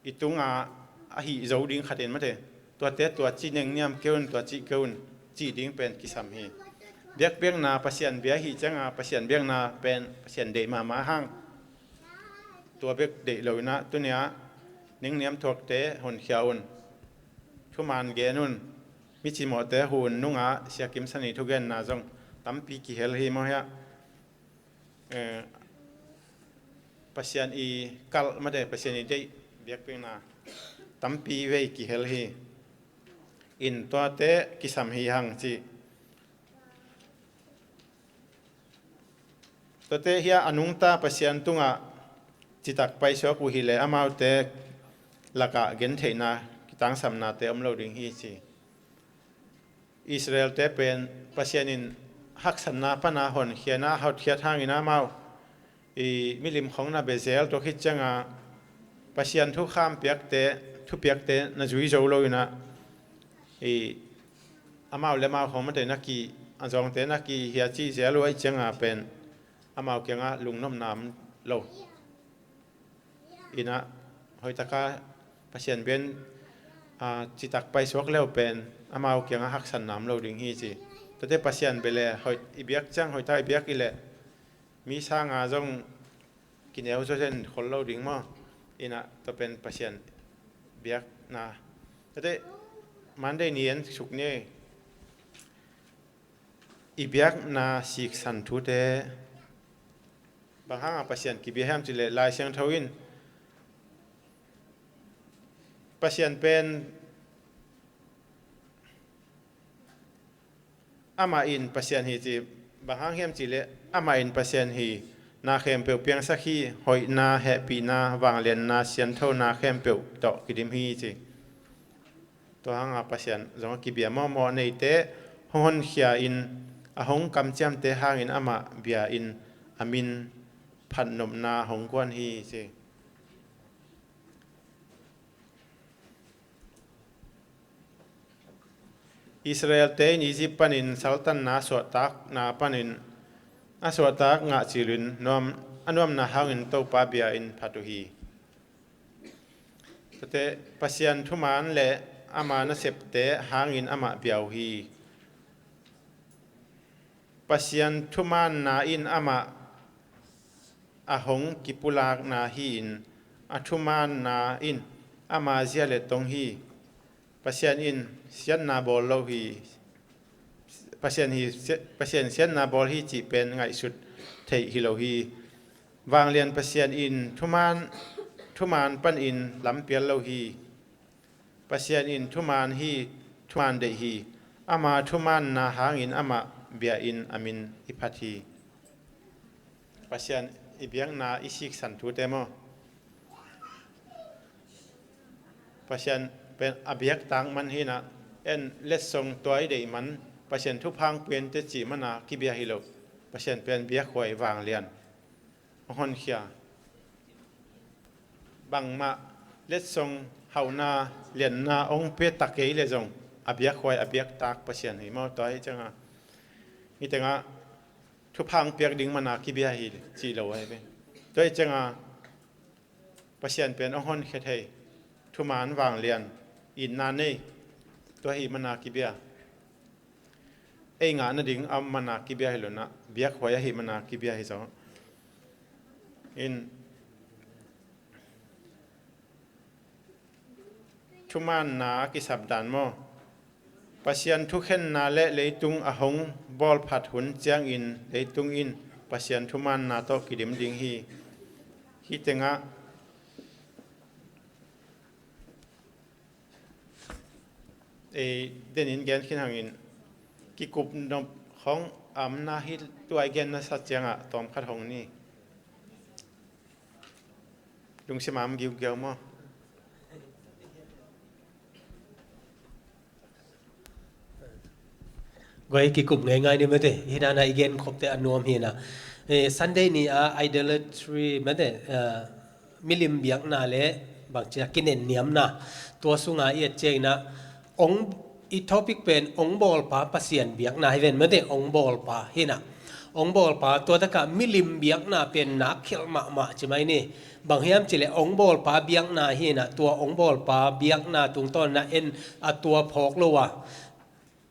i tunga a hih zo ding khat in mate, tuate tua ci nengniam kei un, tua cih kei un, cih ding pen kisam hi. Biakpiakna Pasian bia ahi cianga Pasian biakna pen Pasian deih mahmah hang, tua bek deih lo inah tunia nengniam thuakte honkhia un. Thuman gen un. Mi cimawhte hu un. Nunga Sia Kim Sani thugenna zong tampi kihel hi maw hiah. Eh, Pasian i kalh mate, Pasian i deih biakpiakna tampi vei kihel hi. In tuate kisam hi hang ci. Tuate hia a nungta Pasian tungah citak paisuak uh hileh amaute lakah gentheihna, kitangsamnate om lo ding hi ci. Israel-te pen Pasian in haksatna pana honkhiatna a hotkhiat hangin amau i milim khong na bia zel tuak hi cianga Pasian thukham piakte, thupiakte na zui zo lo inah i amau le amau khong mate na ki, a zawngte na ki hia cih zel uh ahi cianga pen amau kiangah lungnopna om lo. Inah hoihtaka Pasian bian a, citak paisuak leu pen amau kiangah haksan nam lo ding hi ci. Tuate Pasian bia le hoih i biak ciang hoihtak i biak i leh mi sanga zong kineu zawzen khol lo ding maw? Inah tua pen Pasian biakna. Tuate Monday ni en suk ni. I biakna siksan thute bang hanga Pasian kibia hiam cih leh Lai Siangtho in Pasian pen amah in Pasian hi ci. Bang hang hiam cih leh amah in Pasian hi, na khempeuh piangsak hi, hoihna, hehpihna, vanglianna, sianthona khempeuh tawh kidim hi ci. Tua hanga Pasian zong a kibia mawhmawh neite hong honkhia in a hong kamciamte hangin amah bia in a min phatnopna hong guan hi ci. Israel-te in Egypt panin saltanna suahtakna panin a suahtak ngah cilin nuam, a nuamna hangin Topa bia in phat uh hi. Tuate Pasian thuman le ama nasepte hangin amah bia uh hi. Pasian thumanna in amah a hong kipulakna hi-in a thumanna in ama zia le tong hi. Pasian in siatna bawl lo hi. Pasian hi, Pasian siatna bawl hi cih pen ngaihsut theih hi lo hi. Vanglian Pasian in thuman, thuman panin lampial lo hi. Pasian in thuman hi, thuman deih hi. Ama thumanna hangin amah bia in a min i phat hi. Pasian i biakna i siksan thute maw? Pasian pen a biaktak man hi inah en letsong tua i deih man Pasian thupha hong piante cih mana kibia hi lo. Pasian pen biakhuai vanglian hong honkhia. Bangmah letsong hauhna lianna hong pia ta kei le zong a biakhuai a biaktak Pasian hi maw? Tua hi cianga, hi tengah thupha hong piak ding mana kibia hi cih lo ahi ve. Tua hi cianga Pasian pen hong honkhia thei, thuman vanglian itna nei, tua hi mana kibia. Ei ngah nading a mana kibia hi lo inah biakhuai ahi mana kibia hi zaw. In thumanna a kisap dan maw? Pasian thukhenna le leitung a hong bawlphat hun ciangin leitung in Pasian thumanna tawh kidim ding hi. Hi tengah ei denin gen khin hangin kikup nop hong amna hi. Tua i genna sa ciangah tawmkhat hong ni. Lungsim a om giugiau maw? Guai, kikup ngeingai ni mate, hi dana i gen khopte a nuam hi na. Eh, Sunday ni a idolatry mate, eh, milim biakna le bangcia kinenniamna tua sunga i et ciangina ong i topic pen ong bawlpa Pasian biakna hi ven mate, ong bawlpa hi na. Ong bawlpa tua taka milim biakna pen nak khialh mahmah ci mai ni. Bang hiam cileh ong bawlpa biakna hi na, tua ong bawlpa biakna tungtawn na en a tua phawk lo a.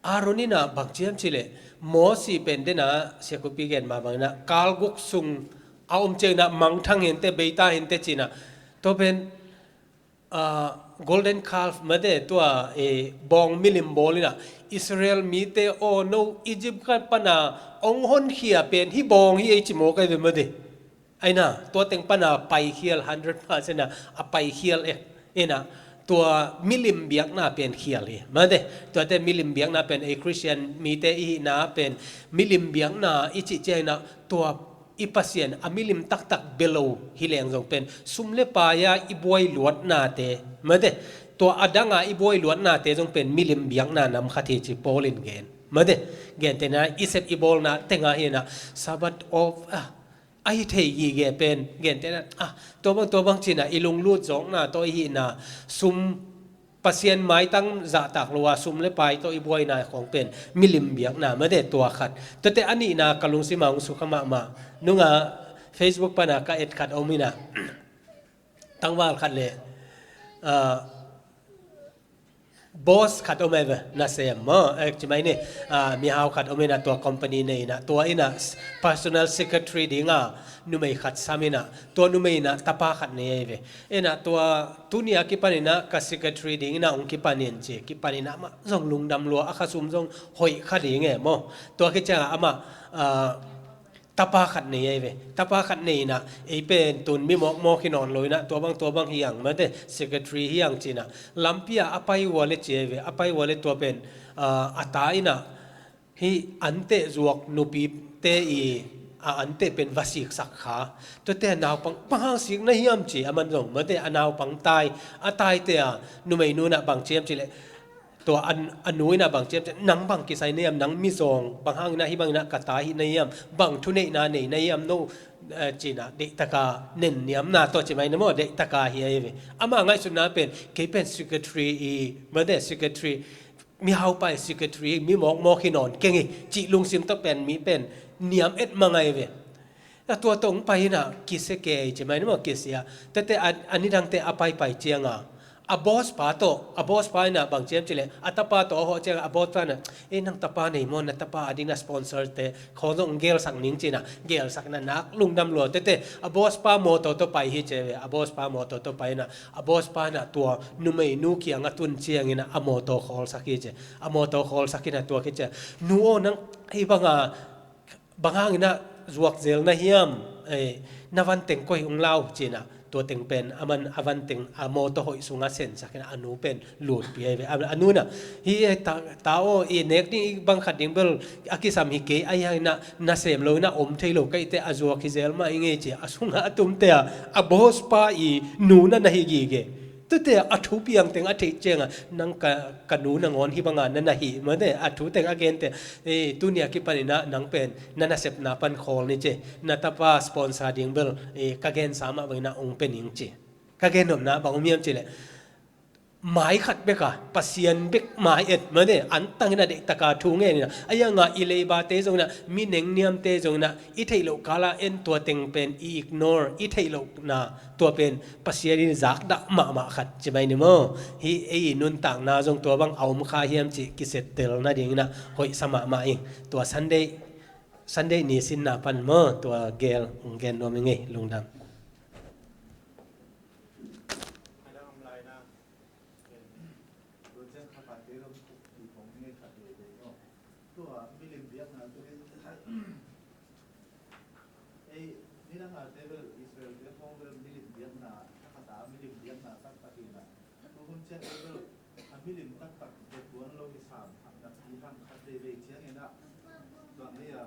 Aaron in a bang ci hiam cileh Mosi pen dena siakupi gen ma bangina kalguk sung a om ciangina mangthang hente, beita hente cina. Tua pen ah, golden calf mate tua, eh, bawng milim bawl ina Israel mite aw no Egypt khat pana ong honkhia pen hi bawng hi ei ci mawk ai ve mate. Aina tua teng pana paikhial hundred percent a, a paikhial e. Ina tua milim biakna pen khial hi mate. Tuate milim biakna pen ei Christian mite i hihna pen milim biakna i cih ciangina tua i Pasian a milim taktak bia lo hi leng zong pen sum le pai-a i buai luatnate mate, tua a danga i buai luatnate zong pen milim biakna nam khat hi ci Paul in gen mate. Gentena i sep i bawlna tenga hi na Sabbath of a, a hi thei gige pen gentena a, tua bang tua bang cina i lunglut zawkna tawh i hihna sum Pasian maitang zahtak lo a sum le pai tawh i buaina khawng pen milim biakna mate tua khat. Tuate a nihna ka lungsim a hong sukha mahmah nunga Facebook pana ka et khat om ina tangval khat le, ah, Boss khat om ei ve, nasem maw, eh, ci mai ni, ah, mihau khat om inah tua company nei inah, tua inah personal secretary dinga numei khat sam inah, tua numei inah tapa khat nei ei ve. Inah tua tuni a kipan inah ka secretary ding inah hong kipan in ci, kipan inah amah zong lungdam lua, a khasum zong hoih kha ding e maw. Tua khit ciangah amah, ah, tapa khat nei ei ve. Tapa khat nei inah, ei pen tun mi mawkmawk hi nawn lo inah, tua bang, tua bang hi ang mate, secretary hi ang ci inah. Lampi ah a pai ua le ci ei ve, a pai ua le tua pen, ah, a ta inah, hih anteh zuak nupite i, a anteh pen va siksak kha. Tuate naupang, bang hang sik na hiam ci, aman zong mate, a naupang tai, a taite a, numeinu inah bang ci hiam ci le, tua a, a nu inah bang ci hiam ci, nang bang kisai na hiam, nang mizawng, bang hang inah hih bang inah ka ta hi na hiam, bang thuneihna nei na hiam, no, eh, ci inah, deihtaka nenniamna tawh ci mai ni maw, deihtaka hi ei ve. Ama ngaihsutna pen, kei pen secretary i, mate, secretary, mihau pai secretary, mi mawkmawk hi nawn keng hi, cih lungsim tawh pen, mi pen, niam et mang ei ve. A tua tawh hong pai inah, kisia kei ci mai ni maw, kisia. Tuate a, a nidangte a paipai cianga, a boss pa tawh, a boss pa inah bang ci hiam ci le, a tapa tawh a hawh cianga, a boss pa inah, "Eh, nang tapa nei maw, na tapa a ding na sponsor te, khawng zong hong gelsak ning," ci inah, gelsak inah nak lungdam lua. Tuate, a boss pa mawtaw tawh pai hi ci ei ve, a boss pa mawtaw tawh pai inah, a boss pa inah tua numeinu kiangah tun ciang inah, a mawtaw khawlsak hi ci, a mawtaw khawlsak inah tua khit ciang, "Nu aw, nang hih banga, bang hang inah zuak zel na hiam, eh, na van teng koi hong lau," ci inah, tua teng pen, aman a van teng, a mawtaw hoih sungah sensak inah, a nu pen lutpih ei ve. A, a nu inah, "Hi e, ta, ta aw, i nek ding, i bang khat ding bel a kisam hi kei, ahi hang inah, nasem lo inah om thei lo, ka hihte a zuak hi zel mah i ngei," ci, a sungah a tumte a, a boss pa i nu na na hi gige. Tuate a thu piang teng a theih cianga, nang ka, ka nu nangawn hih banga na na hi, mate, a thu teng a gente, eh, tuni a kipan inah nang pen na nasepna pan khawl ni ci, na tapa sponsor ding bel, eh, ka gensa mah bang inah hong pe ning ci. Ka gennopna bang om hiam ci le, mai khat bek a, Pasian bek mai et, mate, antang inah deihtaka thu ngen inah, ahi hanga i leiba te zong inah, mi nengniamte zong inah, i theih loh kala en, tua teng pen i ignore, i theih lohna tua pen Pasian in zakdah mahmah khat ci mai ni maw. Hih ei i nuntakna zong tua bang a om kha hiam cih kisettel nading inah hoihsa mahmah ing. Tua Sunday, Sunday nisinna pan maw, tua gel, gen nuam ing ei, lungdam. Tua ciang kha pate zong thuk kik khong ni ngei khat veivei maw. Tua milim biakna tua in, ei, nidang a te bel Israel te khong bel milim biakna, kha khat a milim biakna taktak hi inah. Tua hun ciang ei bel a milim taktak bek tuan lo hi sam, hang na pi hang khat veivei ciang inah. Tua ngei a,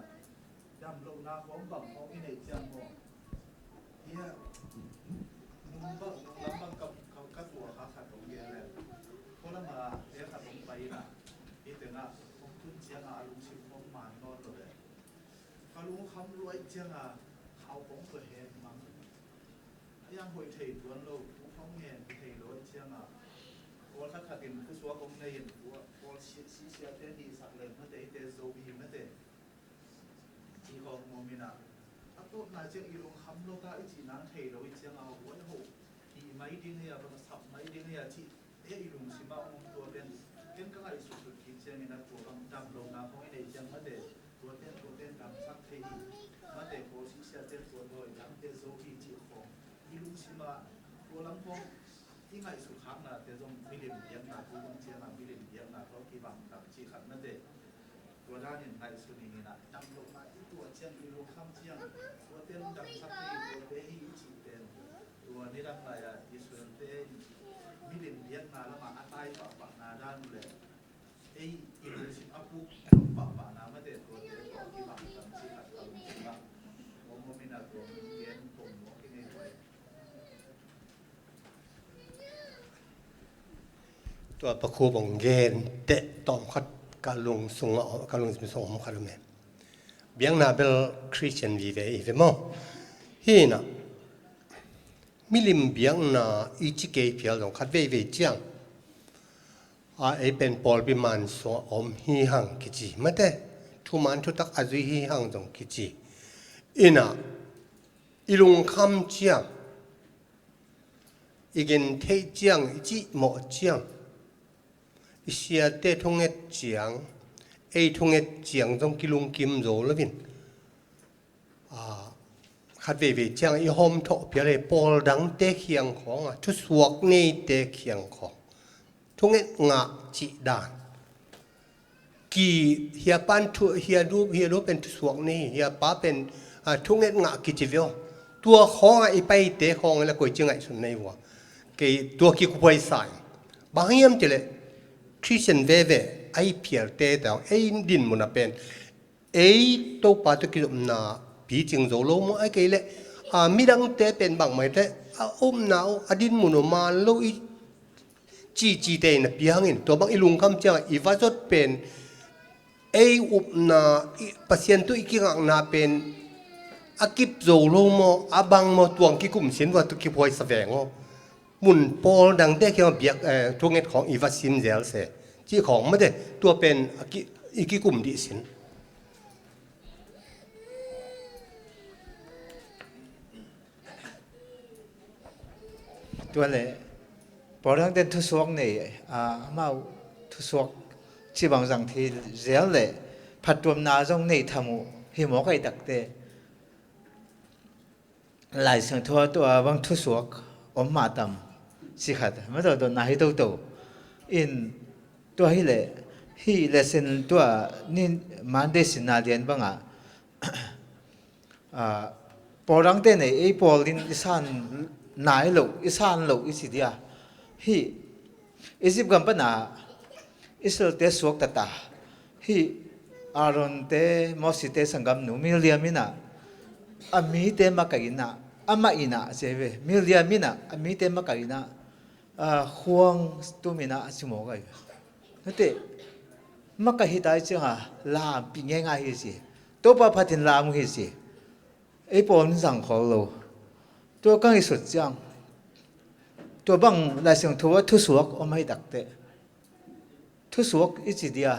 damlohna khawng bang khawng i neih ciang maw. Hia, nung bang, nung lam bang ka, ka, ka tua kha khat hong gen leh. Khualama te khat hong pai inah. Hih tengah hong tun ciangah a lungsim hong man nawn lo leh. Ka lungkham luai ciangah khau hong tua hen mang. A yang hoih thei tuan lo, thu hong ngen thei lo ciangah. Kawl khat khat in khusuak hong nei in, Kawl si, si siate hihsak leh mate, te zo hi mate. Ci khawng mawh inah, a tawpna ciang i lungkham lo ta i cih nang thei lo i ciangah, huai ho, hih mai ding hia, bang sap mai ding hia, cih, eh, i lungsim ah hong om tua pen, ken ka ngaihsutsut kik ciang inah tua bang damlohna khawng i neih ciang mate, tua ten, tua ten damsak thei hi, mate, Kawl si siate tua dawi dangte zo hi cih khawng, i lungsim ah, tua lam khawng, i ngaihsut khaknate zong milim biakna, tua bang ciangah milim biakna khawng kibang tam cih khat mate. Tua danin ngaihsun ing inah, damlohna i tuah ciang, i lungkham ciang, tuate lungdam sak hi, tuate hi i cih pen. Tua nidang lai-ah Israel-te in milim biakna lamah a tai pahpahna dan uh leh ei i lungsim a puk pahpahna mate, tuate tawh kibang tam cih khat ka lungsim ah. Om om inah tua gen kong mawk i ngei tuai. Tua Pa Khup hong gen teh tawm khat ka lung sungah, ka lungsim sungah om khat om e. Biakna bel Christian vive i ve maw. Hi inah, milim biakna i ci kei phial zong khat veivei ciang, a, ei pen pawlpi man sungah om hi hang kici mate, thuman thutak a zui hi hang zong kici. Inah, i lungkham ciang, i gentheih ciang, i cihmawh ciang, I siate thunget ciang, ei thunget ciang zong kilungkim zo loin, a, khat veivei ciang i hawm thawh phial ei, pawl dangte khiang khawng a, thusuak neite khiang khawng thunget ngah cih dan. Ki, hia pan thu, hia du, hia du pen thusuak nei, hia pa pen, a, thunget ngah kici vio. Tua khawng a i paite khawng la koi ci ngaihsun nei vua. Kei tua kikuphuai sa ing. Bang hiam cih leh Christian veve a i phialte tawh ei dinmun a pen ei Topa tawh kizopna picing zo lo maw, a kei leh, a, midangte pen bangmah te a upna uh, a dinmun uh man lo i cici te in a piangin, tua bang i lungkham ciang i va zot pen ei upna, i, Pasian tawh i kingakna pen a kip zo lo maw, a bang maw, tuang kikum sin vua, tua kiphuai sa veng aw. Mun pawl dangte kiang biak, eh, thunget khawng i va sim zel se. Cih khawng mate, tua pen a ki, i kikum dih sin. Tua le, pawl dangte thusuak nei, a, amau thusuak cibang zang thei zel le, phattuamna zong nei tham uh hi mawk ahih takte. Lai Siangtho tua bang thusuak om mah tam, ci khat ma dodona hi toto. In tua hi leh, hih lesson tua ni Monday sinna lian bangah, a, pawl dangte nei, ei pawl in i san nai lo, i san lo i ci dia. Hih Egypt gam pana Israelte suakta ta. Hih Aaron te, Moses te sanggamnu Miriam in ah, a mite makaih in ah, amah in ah, ci ve. Miriam in ah, a mite makaih in ah, a, khuang tum in ah, a ci mawk ahi ve. Nate, makaih hi ta i ciang a, lampih ngeingai hi ci. Topa phatin lam uh hi ci. Ei pawl in zang khol lo. Tua ka ngaihsut ciang, tua bang Lai Siangtho ah thusuak om ahih takte, thusuak i ci dia.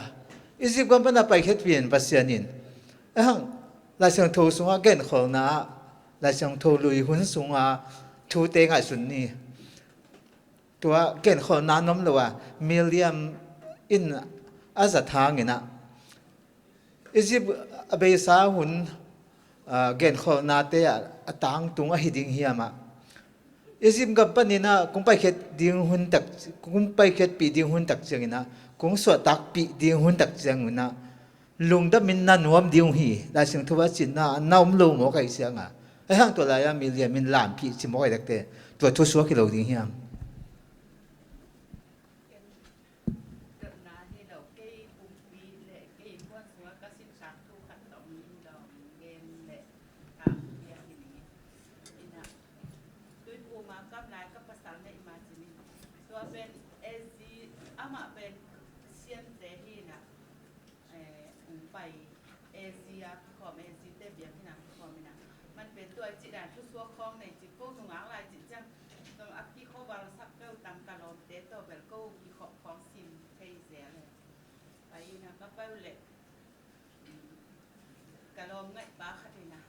Egypt gam pana paikhiatpih in Pasian in, ahang Lai Siangtho sungah genkholhna ah, Lai Siangtho lui hun sunga thute ngaihsun ni. Tua genkholhna nuam lo a, Miriam in a zat hangin ah, Egypt a beisa hun, a, genkholhnate ah a tangtung ahi ding hiam ah, Egypt gam panin ah kong paikhiat ding hun tak, kong paikhiatpih ding hun tak ciangin ah, kong suahtakpih ding hun tak ciangin ah, lungdamin na nuam ding uh hi, Lai Siangtho a cinna na om lo mawk ahih ciangin ah, ahang tua lai-ah Miriam in lampih ci mawk ahih takte, tua thusuak hi lo ding hiam? Dotna hi lo, kei pumpi le kei puan sungah ka sinsak thu khat tawh om lo, gen le ka pia hi ning. Ina, Tuiphum a kam lai ka pasal na imagine in. Tua pen A Z, amah pen Siamte hi na, eh, ung pai A Z a kikhawm, A Z te biakinn a kikhawm ina. Man pen tua i cih dan thusuak khawng nei cih ko nungak lai cih ciang. Tua a kikhawm val sak peuh tam ka lawmte tawh bel ko kikhawm khawng sim thei zel e. Pai ina ka pai uh leh, ka lawm ngaih pa khat ina,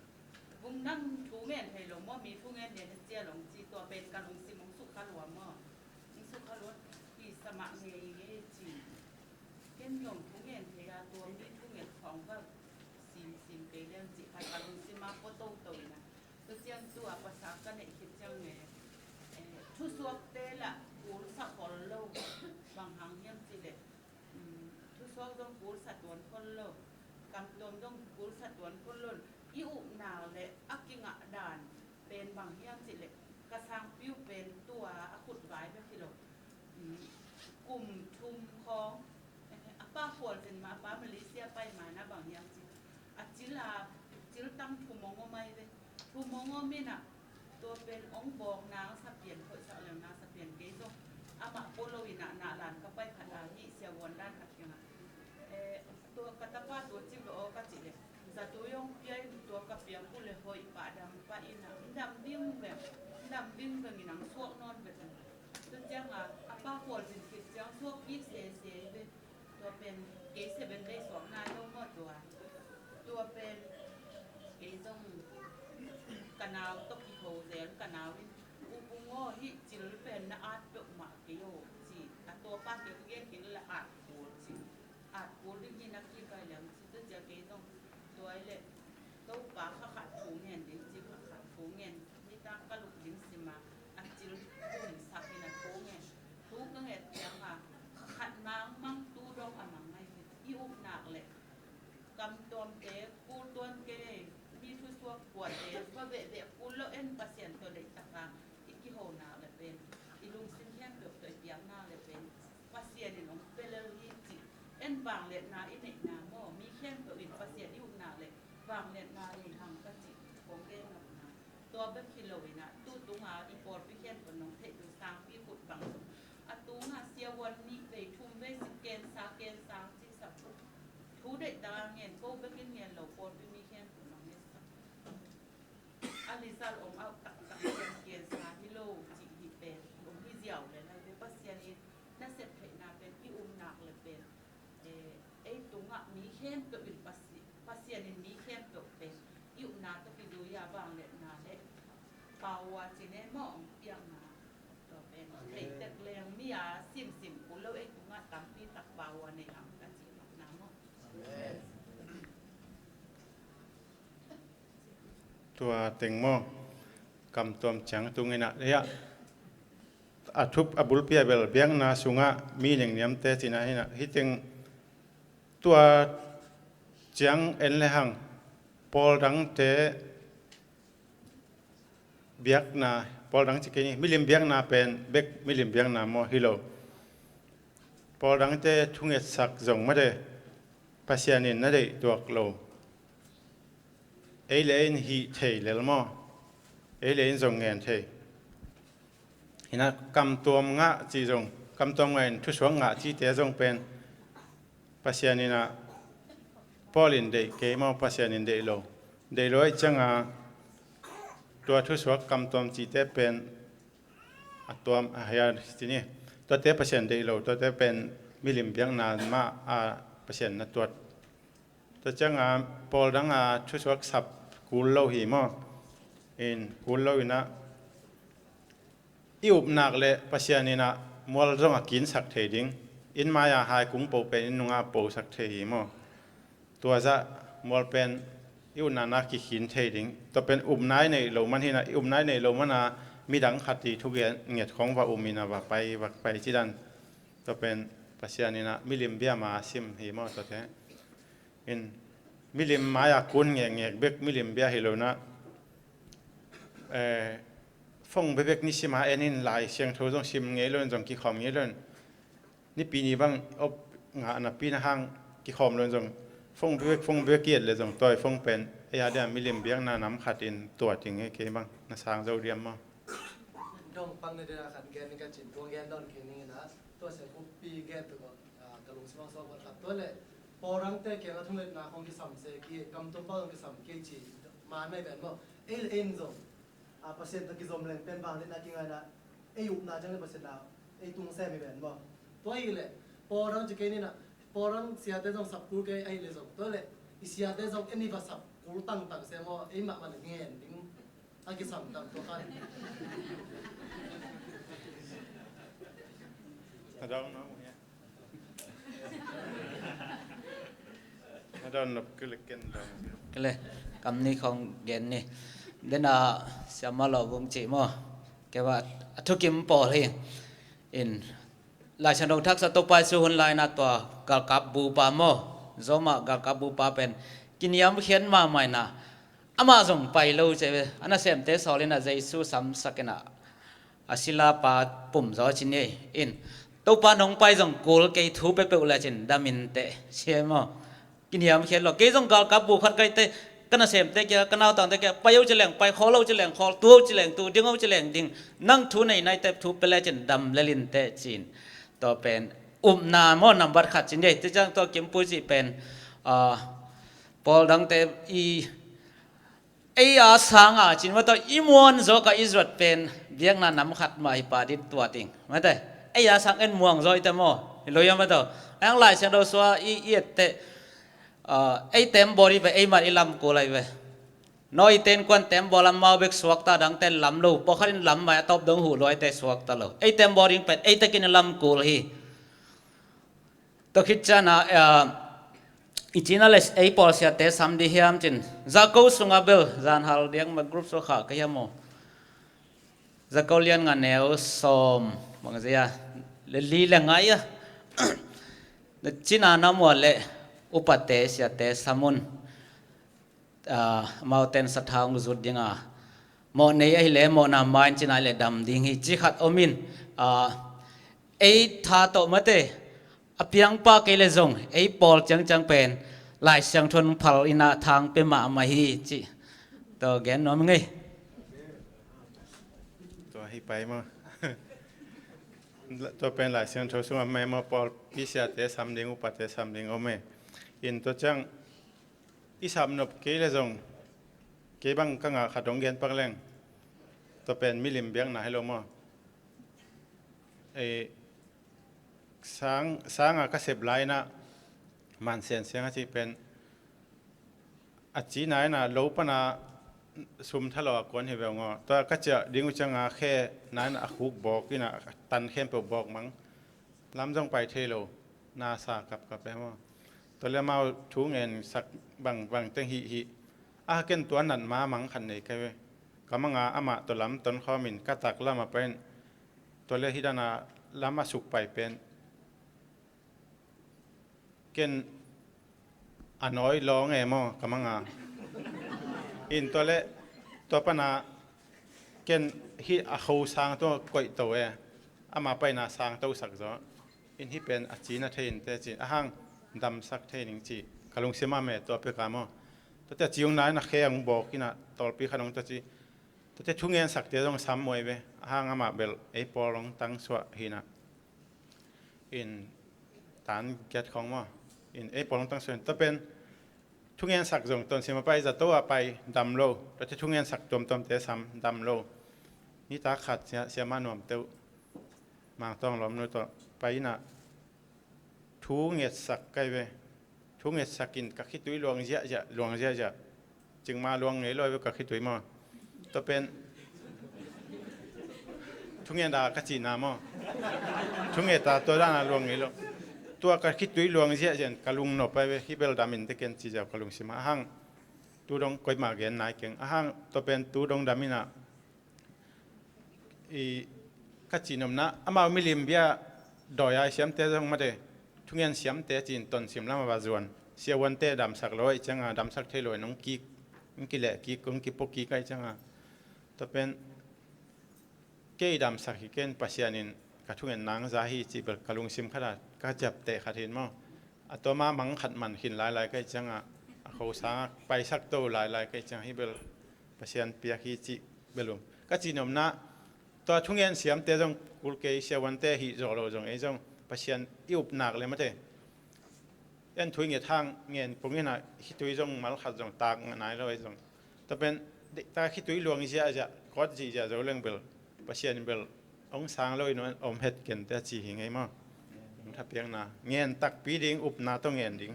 "Vung, nang thu ngen thei lo maw, mi thu ngen lian a cia long," ci. Tua pen ka lungsim hong sukha lua maw, hong sukha lua. Hi sa mah ngei ngei ci. Ken zong thu ngen thei a, tua mi thu ngen khawng va sim sim kei liang ci kha, ka lungsim a pua toto ina. Tua ciang tua pasal ka neih khit ciang e, eh, thusuakte lah kul sa khol lo. Bang hang hiam cih leh, um, thusuak zong kul sa tuan khol lo, kamtuam zong kul sa tuan khol lo. I upna le a kingah dan pen bang hiam cih leh, ka sangpi uh pen tua a khut vai bek hi lo. Um, kum thum khawng, eh, a pa khualzin mah, a pa Malaysia pai ma na bang hiam cih, a cil a, cil tang thum hong om ai ve. Thum hong om ina, tua pen hong bawk nang sa pian, hoih sak leng nang sa pian kei zong. Amah pua lo ina, na lan ka pai khat a, hih siavuan dan khat kiangah, eh, tua ka tapa tua ci ve aw ka cih leh, zatui hong pia in, tua ka piak uh leh hoih pah dam pah ina, dam ding veng, dam ding veng ina, suak nawn ve. Tua ciangah a pa khualzin khit ciang suak kik sese ve. Tua pen kei seven days suak nai lo maw tua. Tua pen kei zong ka nau tawh kiho zel, ka nau in, "U Pung aw, hih cil pen na at peuhmah kei aw," ci. A tua pa kei ka gen kei la at Topa kha khat thu ngen ding ci, kha khat thu ngen. Nitak ka luk ding sima a cil bum sak in a thu ngen. Thu ka nget cianga kha khat mangmang tu dong a mang ngai hi. I upnak le kamtuamte, kultuan kei, mi thusuak puate va behbeh kul lo en, Pasian tawh deihtaka i kihonak le pen, i lungsim khempeuh tawh i piaknak le pen Pasian in hong pelel hi cih en. Vangliatna i neihna maw, mi khempeuh in Pasian i upna le vangliatna nei hang ka cih kong gen ngam na. Tua bek hi lo in ah, tu tunga i pawlpi khempeuh nong theih tu sangpi khut bang zong a tunga siavuan nih vei thum vei si kensa kensa cih sak thu deih dang ngen ko bekin ngen lo pawlpi mi khempeuh nong ngetsak. A lizal om au taktak sian kiansa hi lo cih hi pen om hi ziau le lai ve. Pasian in nasep theihna pen i umnak le pen, eh, ei tungah mi khempeuh in Pasi-, Pasian in mi khempeuh pen i upna tawh kizui a vangliatna le paua cine maw hong piakna. Tua pen theitek leng mi a simsim kul lo ei tungah tampi tak paua nei hang ka cih na maw. Amen. Tua teng maw, kamtuam ciang tungin ah, hiah a thup a bulpi a bel biakna sungah mi nengniamte cina hinah, hih teng tua ciang en le hang, pawl dangte biakna, pawl dang ci kei ni, milim biakna pen bek milim biakna maw hi lo. Pawl dangte thungetsak zong mate, Pasian in na deih tuak lo. Ei le in hih thei lel maw? Ei le in zong ngen thei. Hinah kamtuam ngah cih zong, kamtuam ngah in thusuak ngah cihte zong pen Pasian in ah, Paul in deih kei maw, Pasian in deih lo. Deih lo aih cianga tua thusuak kamtuam cihte pen a tuam a hia ci ni. Tuate Pasian deih lo, tuate pen milim biakna mah a Pasian na tuat. Tua cianga pawl danga thusuak sap kul lo hi maw? In kul lo inah i upnak le Pasian inah mual zong a kinsak thei ding. In mai-a hai kung po pen in nunga posak thei hi maw? Tua zah mual pen i upna na kikhin thei ding. Tua pen upna i neih lo man hinah, i upna i neih lo mana midang khat i thugen nget khong va um inah va pai, va pai cidan. Tua pen Pasian inah milim bia ma sim hi maw tuate. In milim mai-a kun ngekngek bek milim bia hi lo na. Eh, phone bebek nisima en in Lai Siangtho zong sim ngei lo in zong kikhawm ngei lo in. Nipi ni bang op ngah napi na hang kikhawm lo in zong phone bebek, phone bebek ki et le zong tua i phone pen ei a dia milim biakna nam khat in tua ting e kei bang na sang zo diam maw? Dong pang na dena khat gen ni ka cin tua gen don kei ni na tua se kupi gen tu ko. Ah, ka lungsim ah suak khat tua le, pawlrangte kiangah thungetna khong kisam se ki, kamtuam bang kisam ki ci, man mai ven maw. Ei le ei in zong, ah, Pasian tawh kizom leng pen vangliatna kingaina, ei upna ciang le Pasian na ei tung sem hi ven maw. Tua hi le, pawlrang ci kei ni na, pawlrang siate zong sap kul kei ahi le zong, tua le i siate zong en i va sap kul tangtang se maw, ei mahmah le ngen ding. A kisam tam tua khan. A dong no, yeah. Kale, kam ni khong gen ni. Dena siama lo bung ci maw. Kei ba a thukim pawl hi. In Lai Siangtho thaksa Topa Jesu hun laina tua galkap bupa maw. Zoma galkap bupa pen kiniam khian mahmah ina. Amah zong pai lo ci ve. A nasemte sawl ina Jesu samsak ina. A sila pa pum zaw ci ni in. Topa nong pai zong kul kei thu peuhpeuh le cin dam in teh. Sia maw. Kiniam khian lo. Kei zong galkap bu khat kai te. Ka nasemte kia, ka nautangte kia. Pai o ci leng, pai khawl lo ci leng, khawl tu o ci leng, tu ding o ci leng, ding. Nang thu nei nai te thu pe le cin dam le lin teh cin. Tua pen. Upna maw nambat khat cin dei. Ti ciang tua kimpui ci pen. Ah, pawl dangte i Ei a sanga cin mataw i muan zaw ka i zuat pen biakna nam khat mah hi pa dit tua ting. Mate, ei a sang en muang zaw i te maw? Hi lo ia mataw. Ang Lai Siangtho sua i, i et te, ah, ei tem bawl i ve, ei mat i lam kul ai ve. No i ten kuan tem bawl a mau bek suak ta dang ten lam lo, pawkhat in lam mai a tawp dong huh lo ai te suak ta lo. Ei tem bawl ding pen, ei tekin i lam kul hi. Tua khit ciana, eh, I cina le ei pawl siate sam di hiam cin, zako sunga bel zanhal diak ma group so kha ka hiam maw? Zako lian nga neu sawm bang zia le li le ngai a. Na cina na mua le upate siate samun, ah, amauten sathau zut dinga mawh nei ahi le mawhna main cina le dam ding hi ci khat omin, ah, ei tha tawh mate a piangpa kei le zong ei pawl ciangciang pen Lai Siangtho phal ina thang pe mahmah hi ci. Tua gen nuam ngei. Tua hi pai maw? Tua pen Lai Siangtho sungah mei maw, pawlpi siate sam ding, upate sam ding om e. In tua ciang i sam nop kei le zong kei bang ka ngah khat dong gen pak leng. Tua pen milim biakna hi lo maw? Ei, sang, sanga ka sep lai inah mansiansiang a cih pen a cina inah lo pana sum thalo a kuan hi veu ngaw. Tua ka ciah ding uh cianga khe na inah a khuk bawk inah a tan khempeuh bawk mang. Lam zong pai thei lo, na sa kapkap e maw. Tua le amau thu ngen sak bang bang teng hih hih. A ken tua nat ma mang khan nei kai ve. Ka manga amah tua lam ton khawmin ka tak lam a pen. Tua le hih dana lam a suk pai pen ken a nawi lawng e maw ka manga. In tua le tua pana ken hih a kho sang tua koih to e. Ama paina sang to sak zaw. In hih pen a cina thei in te ci a hang damsak thei ning ci ka lungsim a me tua peka maw. Tuate a ci ung na in a khe ung bawk ina tawlpi khan ung tua ci. Tuate thungen sakte zong sam muai ve a hang amah bel ei pawl ung tang suah hina. In tan giat khong maw. In ei pawl ung tang suah in tua pen thungen sak zong ton sim a pai zato a pai dam lo. Tuate thungen sak tuamtuamte sam dam lo. Ni ta khat sia, siama nuam teuh. Mangtawng lawm nu tawh pai ina thu ngetsak kai ve. Thu ngetsak in ka khitui luang ziahziah, luang ziahziah. Cingma luang ngei lo ve ka khitui maw. Tua pen thungen da ka cihna maw. Thungen ta tua dana luang ngei lo. Tua ka khitui luang ziahziah in ka lungnop pai ve hi bel dam in te ken ci ziau ka lungsima a hang. Tu dong koima gen nai keng a hang tua pen tu dong dam ina. I ka cihnopna amau milim bia dawi ai siamte zong mate thungen siamte cin ton sim lama va zuan siavuante damsak lo ai cianga damsak thei lo ai nong kik nong kileh kik nong kipo kik ai cianga. Tua pen kei damsak hi ken Pasian in ka thungen nang za hi cih bel ka lungsim khata ka ciapteh khat hin maw. A tua ma mang khat man khin lailai kai cianga a khosanga paisak to lailai kai cianga hi bel Pasian piak hi cih belum. Ka cihnopna tua thungen siamte zong kul kei siavuante hih zawh lo zong ei zong Pasian i upnak le mate. En thui nget hang ngen pung ina khitui zong mal khat zong tak ngai lo ei zong. Tua pen ta khitui luang ziahziah kawt zihziah zo leng bel Pasian bel hong sang lo in om het kente a ci hi ngei maw. Hong thapiakna ngen takpi ding upna tawh ngen ding.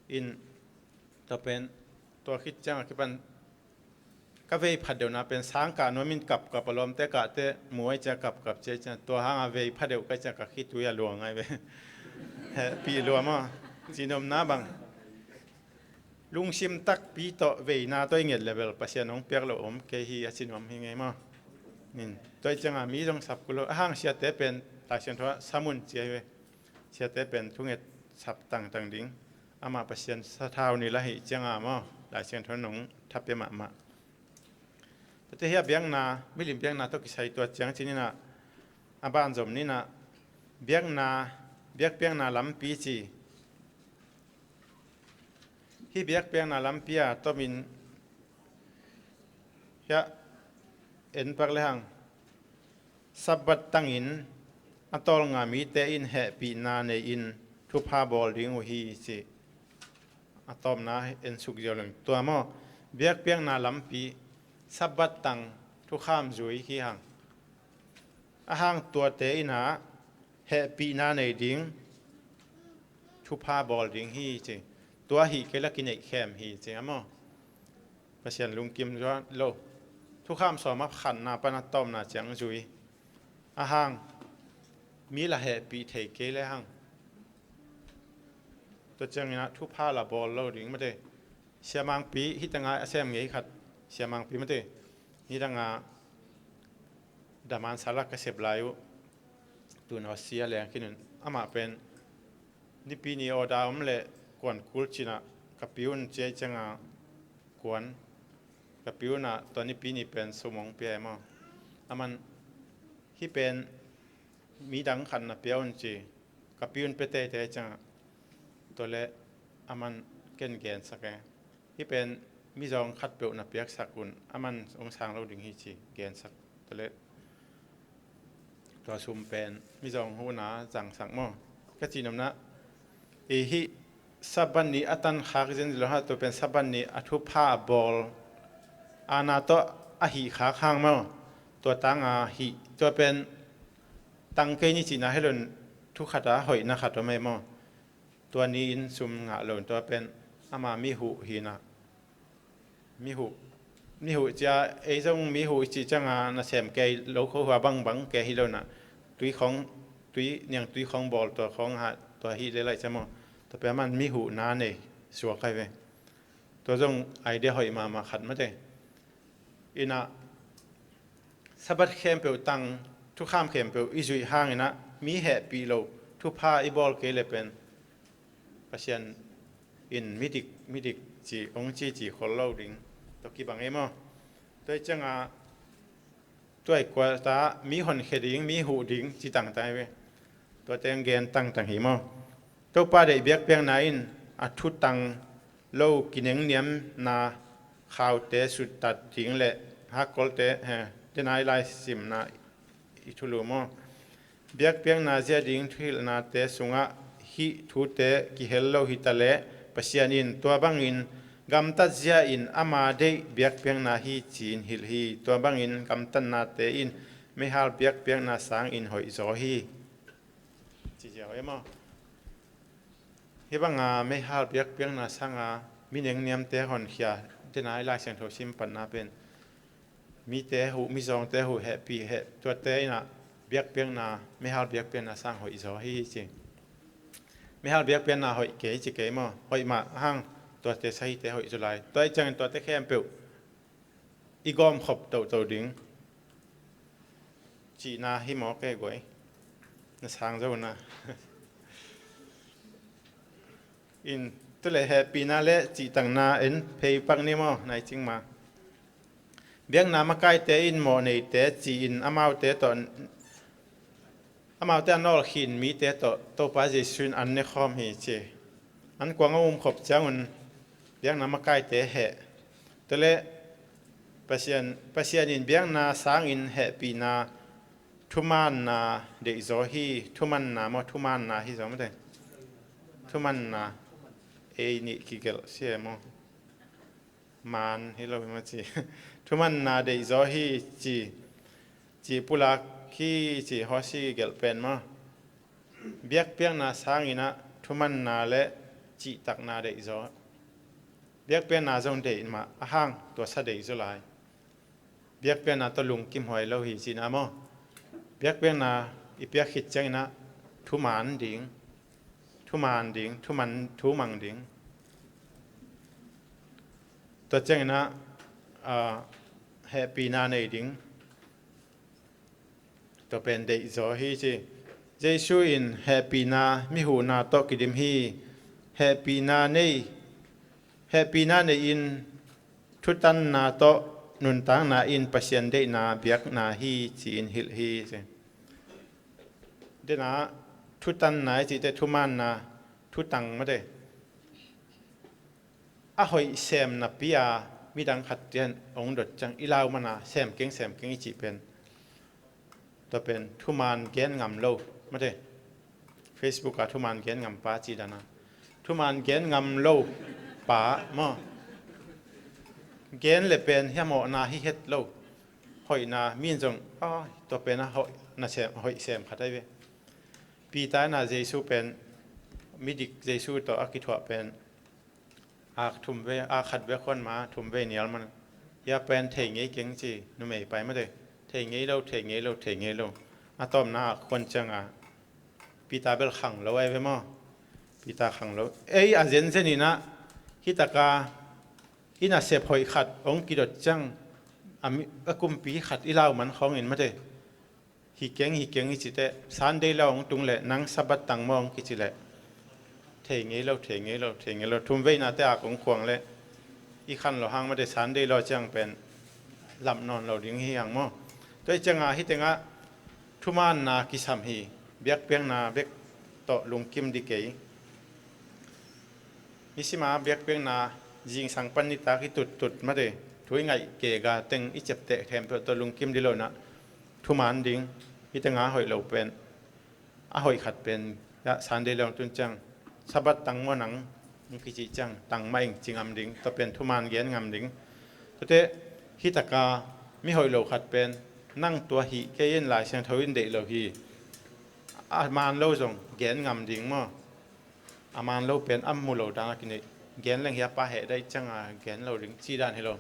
In tua pen tua khit cianga kipan ka vei phat deuhna pen sangkah nuamin kapkap a lawmte kahte muai cia kapkap cia cia tua hanga vei pha deuh ka cia ka khitui a luang ngai ve. Hehpih luam aw. Cinomna bang lungsim takpi tawh veina tawh i nget level Pasian hong piak lo om kei hi a cinuam hi ngei maw. Nin tua i cianga mi zong sap kul lo a hang siate pen Laisiangtho ah samun cia hi ve. Siate pen thunget sap tangtang ding. Amah Pasian sathau ni la hi cianga maw Laisiangtho nong thapia mahmah. Tate hi a biakna milim biakna tawh kisai tua ciang cininah a banzom ninah biakna biakpiakna lampi ci. Hi biakpiakna lampi a tomin hiah en pak lehang Sabbath tangin a tawlnga mite in hehpihna nei-in thupha bawl ding uh hi ci. A tawpna en suk ziau leng tua maw biakpiakna lampi Sabbath tang thukham zui hi hang. A hang tuate inah hehpihna nei ding thupha bawl ding hi ci. Tua hi kei la kineih khem hi ci a maw. Pasian lungkim zuan lo. Thukham sawm a khatna pan a tawpna ciang zui. A hang mi la hehpih thei kei le hang. Tua ciangin ah thupha la bawl lo ding mate. Siamangpi hih tanga a sem ngei khat, siamangpi mate. Nidanga daman salak ka sep lai uh, tun Aussie a leng khin un. Amah pen nipi ni awda om le kuan kul cinah ka pi un ciai cianga kuan, ka pi unah tua nipi ni pen sumong pia e maw. Aman hih pen midang khat na pia un ci, ka pi un pia teitei ciangah tua le aman ken gensak e. Hih pen mizawng khat peuh na piaksak un, aman hong sang lo ding hi ci gensak. Tua le tua sum pen mizawng huna zangsak maw? Ka cihnopna i hih Sabbath ni a tan khak zenzen lo ha, tua pen Sabbath ni a thupha a bawl ana tawh a hih khak hang maw? Tua tanga hih, tua pen tang kei ni cihna hi lo in, thu khata hoihna khat om e maw? Tua ni-in sum ngah lo in, tua pen ama mihuh hinah. Mihuh, mihuh cia, ei zong mihuh i cih cianga nasem kei lo kho hua bangbang kei hi lo inah. Tui khong, tui, niang tui khong bawl tua khong ha, tua hi le laih cia maw? Tua pen aman mihuhna nei suak hai ve. Tua zong idea hoih mahmah khat mate. Inah Sabbath khempeuh tang, thukham khempeuh i zuih hanginah mi hehpih lo thupha i bawl kei le pen Pasian in midik, midik ci hong cici khol lo ding tua kibang e maw? Tua i cianga tua i kuata mi honkhia ding, mi huh ding ci tangtang e ve. Tuate hong gen tangtang hi maw? Topa deih biakpiakna in a thutang lo kinengniamna khaute suttat ding le hakkolte, he, denai lai simna i thulu maw? Biakpiakna zia ding thuhilhnate sungah hih thute kihel lo hitaleh Pasian in tua bangin gamtat zia in ama deih biakpiakna hi ci-in hilh hi. Tua bangin gamtatnate in meihal biakpiakna sangin hoihzaw hi. Ci ziau e maw? Hih banga meihal biakpiakna sanga minengniamte honkhia, denai Lai Siangtho sim patna pen mite huh, mizawngte huh, hehpih, heh, tuate inah biakpiakna, meihal biakpiakna sang hoihzaw hi ci. Meihal biakpiakna hoih kei ci kei maw? Hoih mah hang, tuate sahite hoih zaw lai. Tua i ciangin tuate khempeuh i gawmkhop tohtoh ding cihna hi maw, kei guai? Na sang zo na. In, tu le hehpihna le cihtakna en phei pak ni maw, nai cing ma. Biakna makaite in mawhneite ci-in amaute tawh, amaute a nawlkhin mite tawh Topa Jesuh in an ne khawm hi ci. An kuang a umkhop ciangun biakna makaite heh. Tua le Pasian, Pasian in biakna sangin hehpihna, thumaanna deihzaw hi, thumanna maw, thumaanna hi zaw maw te? Thumanna, ei nih kigelh sia maw? Maan hi lo hi maw ci. Thumanna deihzaw hi ci, ci pulak hi ci, hawsi gelh pen maw? Biakpiakna sanginah thumanna le cihtakna deihzaw. Biakpiakna zong deih mah a hang tua sa deihzaw lai. Biakpiakna tawh lungkim huai lo hi cihna maw? Biakpiakna i piak khit cianginah thuman ding, thuman ding, thuman, thumang ding. Tua cianginah, ah, hehpihna nei ding. Tua pen deihzaw hi ci. Jesuh in hehpihna mihuhna tawh kidim hi. Hehpihna nei, hehpihna nei in thutanna tawh nuntakna in Pasian deihna biakna hi ci-in hilh hi ci. Denah thutanna i cihte thumaanna, thutang mate. A hoih sem napi a midang khat tian ong dot ciang i lau mana sem keng sem keng i cih pen. Tua pen thuman gen ngam lo mate. Facebook a thuman gen ngam pa cih dana. Thuman gen ngam lo pa maw? Gen le pen hiamawhna hi het lo. Hoihna min zong, ah, tua pen a hoih na sem, hoih sem khat ai ve. Peter na Jesuh pen midik Jesuh tawh a kithuah pen a thum ve, a khat ve khuan ma thum ve nial man. Hia pen thei ngei keng ci, numei pai mate. Thei ngei lo, thei ngei lo, thei ngei lo. A tawpna a khuan cianga Peter bel khang lo ai ve maw? Peter khang lo. Ei a zenzen in ah, hi taka i nasep hoih khat hong kidot ciang, a mi, a kumpi khat i lau man khawngin mate. Hi keng, hi keng i ci teh, Sunday lo hong tung leh, nang Sabbath tang maw hong kici leh, thei ngei lo, thei ngei lo, thei ngei lo. Thum veinate a kong khuang leh, i khan lo hang mate Sunday lo ciang pen lam nawn lo ding hi hang maw. Tua hi ciangah, hi tengah thumaanna kisam hi, biakpiakna bek tawh lungkim dih kei. Nisima biakpiakna zingsang pan nitak i tuttut mate, thu i ngaih kega teng i ciapteh khempeuh tawh lungkim dih lo in ah, thumaan ding. Hi tengah hoih lo pen, a hoih khat pen, ya, Sunday lo tun ciang, Sabbath tang maw nang, hong kici ciang, tang mah ing ci ngam ding, tua pen thumaan gen ngam ding. Tuate, hi taka mi hoih lo khat pen, nang tua hih kei in Lai Siangtho in deih lo hi, a maan lo zong gen ngam ding maw. A maan lo pen a mu lo dan a kineih. Gen leng hi a pa heh daih cianga gen lo ding ci dan hi lo.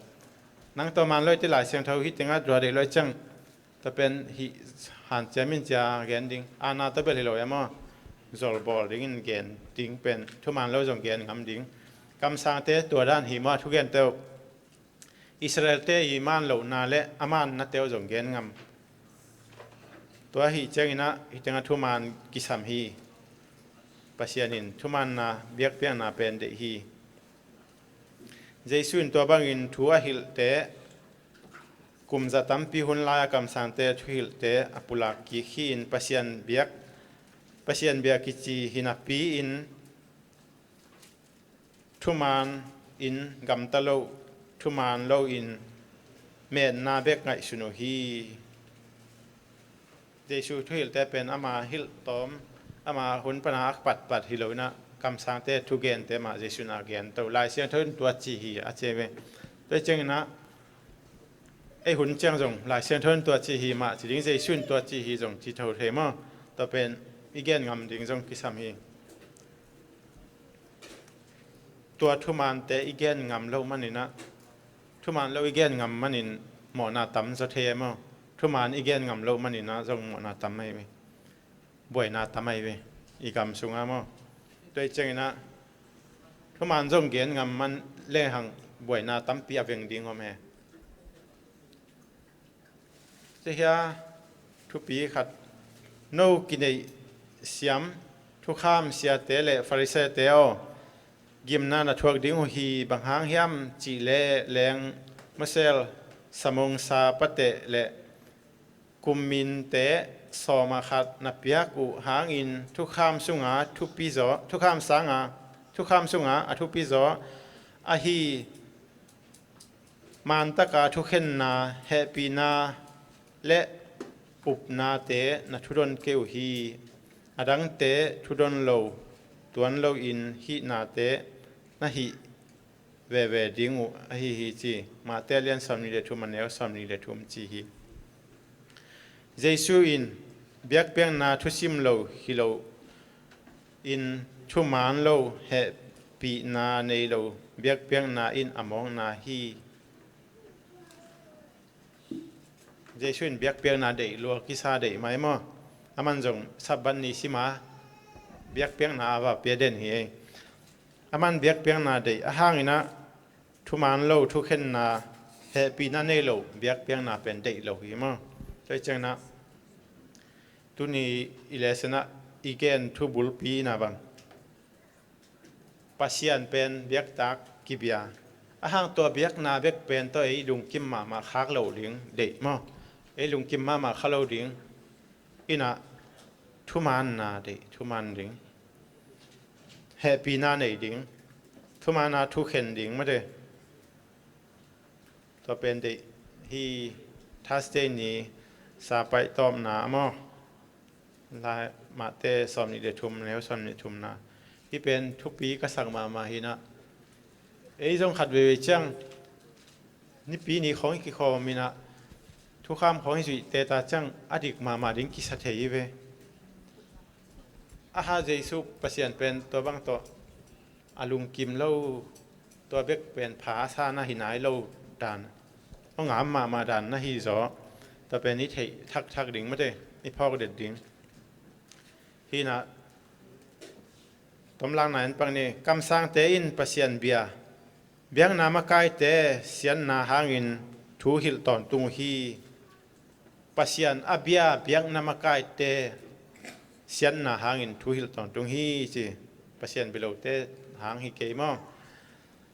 Nang tua maan lo i te Lai Siangtho hi tengah tua deih lo i ciang, tua pen hih hancia mincia gen ding. Aana tua bel hi lo e maw. Zol bawl dingin gen ding pen thumaan lo zong gen ngam ding. Kamsangte tua dan hi maw a thugente uh. Israelte i maan lohna le a maannate uh zong gen ngam. Tua hi ciangin ah, hi tengah thumaan kisam hi. Pasian in thumaanna biakpiakna pen deih hi. Jesu in tua bangin thu a hilhte, kum za tampi hun lai a kamsangte thuhilhte a pulak kik hi-in Pasian biak, Pasian biak kici hi napi-in, thumaan in gamta lo, thumaan loin metna bek ngaihsun uh hi. Jesu thuhilhte pen ama hilh tawm, ama hun pana a patpat hi lo in ah, kamsangte thugente mah Jesu in a gen to. Lai Siangtho in tua ci hi a ci ve. Tua ciangin ah, ei hun ciang zong Lai Siangtho in tua ci hi mah ci ding, Jesu in tua ci hi zong ci tho thei maw. Tua pen i gen ngam ding zong kisam hi. Tua thumaante i gen ngam loh manin ah, thumaan lo i gen ngam manin mawhna tam zaw thei e maw. Thumaan i gen ngam loh manin ah zong mawhna tam ahi ve. Buaina tam ahi ve. I gam sungah maw. Tua hi ciangin ah, thumaan zong gen ngam man lehang buaina tampi a veng ding om he. Tua hi a thupi khat, no kineih siam thukham siate le Farisee-te aw, gimna na thuak ding uh hi. Bang hang hiam cih leh leng masel samung sa pateh le kumminte sawm ah khat na piak uh hangin thukham sunga thupi zaw, thukham sanga, thukham sunga a thupi zaw ahi maantaka thukhenna, hehpihna le upnate na thudon kei uh hi. A dangte thudon lo, tuan loin hih nate na hih veve ding uh ahi hi ci. Matthai a lian sawmnih le thum, a neu sawmnih le thum ci hi. Jesu in biakpiakna thusim lo hi lo in, thumaan lo, hehpihna nei lo biakpiakna in a mawkna hi. Jesu in biakpiakna deih lua kisa deih mai maw. Aman zong Sabbath ni sima biakpiakna a va pia den hi ei. Aman biakpiakna deih a hangin ah, thumaan lo thukhenna, hehpihna nei lo biakpiakna pen deih lo hi maw. Tua hi ciangin ah, tuni i lesson ah i gen thu bulpi in ah bang, Pasian pen biaktak kibia. A hang tua biakna bek pen tawh ei lungkim mahmah khak lo ding deih maw. Ei lungkim mahmah kha lo ding in ah, thumaanna deih, thumaan ding. Hehpihna nei ding. Thumaanna thukhen ding mate. Tua pen deih hi. Thursday ni sa paih tawpna a maw. Lai Matthai sawmnih le thum, neu sawmnih thumna. Hih pen thupi ka sak mahmah hi in ah, ei zong khat veivei ciang Nipi ni khawng i kikhawm in ah, thukham khawng i zuih teta ciang a dik mahmah ding kisa thei hi ve. A ha Jesu Pasian pen tua bang tawh a lungkim lo, tua bek pen pha a sa na hi nai lo dan, a ngam mahmah dan na hi zaw. Tua pen i theih thakthak ding mate, i phawk det ding. Hi in ah, Tomlakna en pak ni. Kamsangte in Pasian bia, biakna makaite siatna hangin thu hilh tawntung uh hi. Pasian a bia biakna makaite siatna hangin thu hilh tawntung hi ci. Pasian bilote hang hi kei maw?